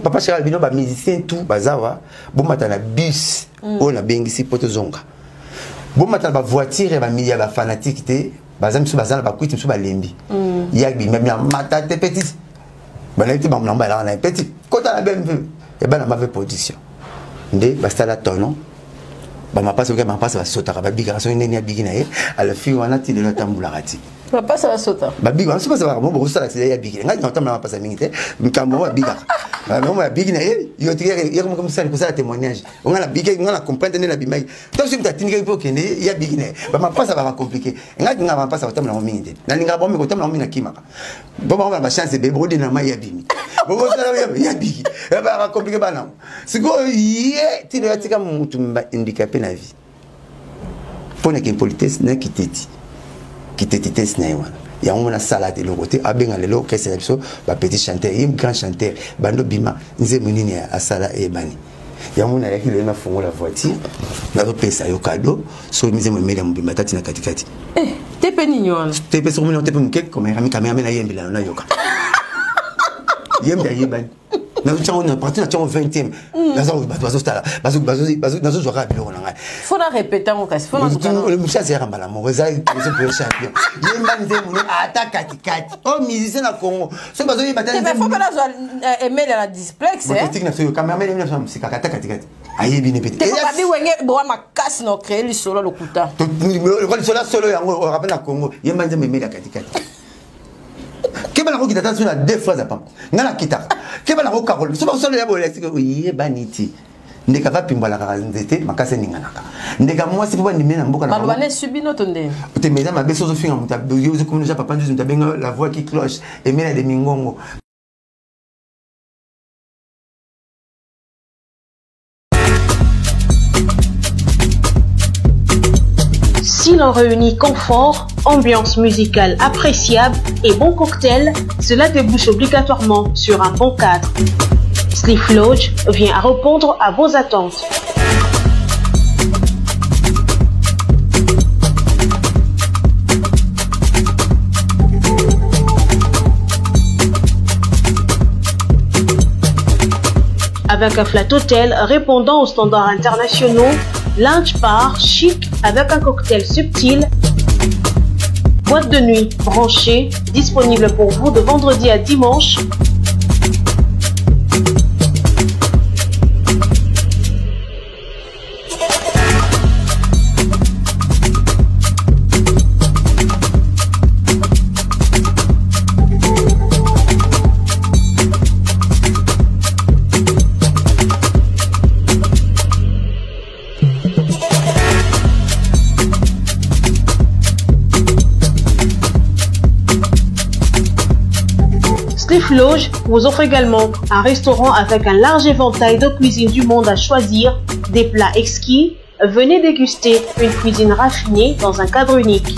Papa Charles bino ba musicien tout bazawa bomata na bus oyo nabengisi mpo tozonga. Bomata na ba voiture ya ba ya ba fanatique te. Baza misu baza na bakwiti misu balembi. Ya bimami mata te petit. Banayebi te bango na balaka na ye petit. Kota na BMW. Ya bana mave production. Nde basala tono. Ba mapasa oki mapasa basotaka babikaka soki ndeni abiki na ye. Alors fille wana ti lelo atambulaka ti. Mapasa basota. Babiki wana soki basala mo bokosala ti ya biki. Ngai na tambula mapasa mingi te. Mikambo oyo abikaka. Bango ya biki na ye yo ti ye ko mosala kosala témoignage. Nga na biki nga na comprendre nde na bimaki. To soki moto atindikaki mpo okende ya biki na ye. Ba mapasa baka compliqué. Ngai nga mapasa kotambola yango mingi te. Nalingaka bango mingi kotambola yango mingi nakimaka. Bo bango na ba chance ebele bokodenda na mai ya bimi. Bokosala ya biki. Baka compliqué bana. Sikoyo ye ti lelo atika mutu handicapé na vie. Mpo na kimpolitesse na kiteti. Kitetitesse na ye wana. Yango mona sala te eloko te abenga lelo orchestre na biso ba petit chanteur ye grand chanteur bando bima nzembo nini asala eyebani. Yango mona ayaki lelo nafongola voiture nazopesa yo cadeau soki nzembo emeli ya mobimba tati na katikati. Eh, te pe nini wana? Te pe soki mona te pe moke cameraman ayembela yo nayoka. Yembe ayebani. Nazotyango na parti na tyango 20e. Naza bato bazotala, nazozwa kaka biloko na ngai. Faut na répéter yango kasi, faut na luka na- Mosusu azalaka mbala moko, eza pour champion. Yemba nzembo ne ata katikati. Oh musicien na Congo. Soki bazoyeba ta Te, mais faut mpe nazwa emeli na displex, eh. Botiki na soyo cameraman yembi na so mosika ata katikati. Ayebi ne pete. Te, babi wenge boa makasi na créer lisolo lokuta. Lisolo solo yango o rappelle na Congo, yemba nzembo emeli ya katikati. Keba na kokita ta so na deux phrases apa. Nga na kitaka. Keba na kokakola. So basolo ya boye sika oyebani ti. Ndeka va pimbalaka nzete makasi eninganaka. Ndeka mwasi mpo bandimi na mboka na Baloba ne subi no to nde. Te mais mabe sozo finga muta yo zo komona papa nzuzi muta benga la voix qui cloche emela de mingongo. Si l'on réunit confort, ambiance musicale appréciable et bon cocktail, cela débouche obligatoirement sur un bon cadre. Sleep Lodge vient à répondre à vos attentes. Avec un flat hôtel répondant aux standards internationaux, lounge bar chic avec un cocktail subtil, boîte de nuit branchée, disponible pour vous de vendredi à dimanche. Sleep Lodge vous offre également un restaurant avec un large éventail de cuisines du monde à choisir, des plats exquis. Venez déguster une cuisine raffinée dans un cadre unique.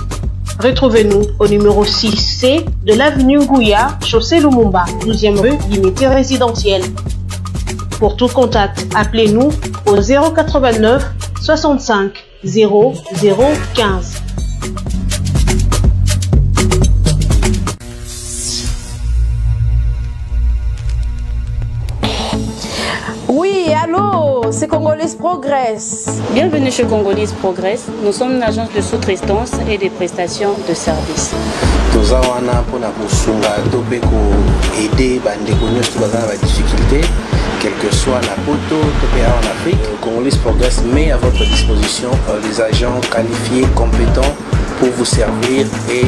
Retrouvez-nous au numéro 6C de l'avenue Ngouya, chaussée Lumumba, 12e rue, limité résidentielle. Pour tout contact, appelez-nous au 089 65 0 0 15. Oui, allô, c'est Congolese Progress. Bienvenue chez Congolese Progress. Nous sommes une agence de sous-traitance et de prestations de services. Toza wana mpona kosunga to mpe koaide bandeko nyonso baza na badifficulté, quel que soit na poto to mpe awa na Afrique. Congolese Progress met à votre disposition des agents qualifiés, compétents pour vous servir et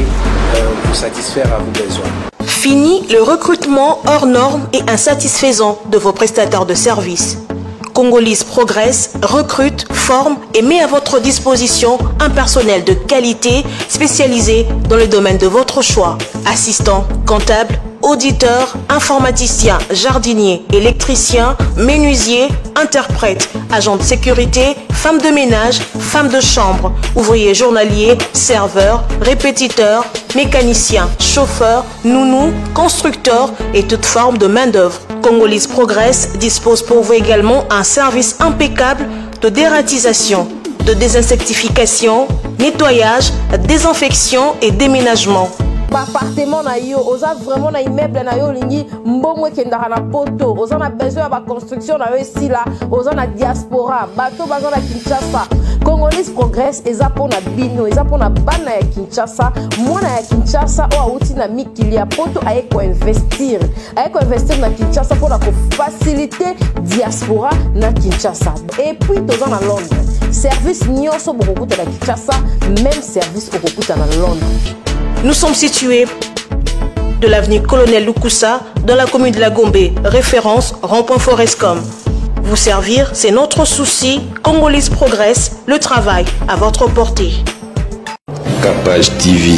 vous satisfaire à vos besoins. Fini le recrutement hors norme et insatisfaisant de vos prestataires de services. Congolese Progress recrute, forme et met à votre disposition un personnel de qualité spécialisé dans le domaine de votre choix. Assistant, comptable, auditeur, informaticien, jardinier, électricien, menuisier, interprète, agent de sécurité, femmes de ménage, femmes de chambre, ouvriers journaliers, serveurs, répétiteurs, mécaniciens, chauffeurs, nounous, constructeurs et toute forme de main-d'œuvre. Congolese Progress dispose pour vous également un service impeccable de dératisation, de désinsectification, nettoyage, désinfection et déménagement. Baappartement na yo, oza vraiment na immeuble na yo, olingi mbongo ekendaka na poto, oza na besoin ya baconstruction na yo esila, oza na diaspora, bato baza na Kinshasa, Congolese Progress eza mpona bino, eza mpona bana ya Kinshasa. Mwana ya Kinshasa oyo awuti na mikili ya poto aye koinvestir, aye koinvestir na Kinshasa mpona kofacilite diaspora na Kinshasa. Et puis toza na Londres. Service nyonso bokokuta na Kinshasa, même service okokuta na Londres. Nous sommes situés de l'avenue Colonel Lukusa dans la commune de la Gombe, référence rond-point Forescom. Vous servir, c'est notre souci. Congolese Progress, le travail à votre portée. Capage TV.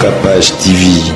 Capage TV.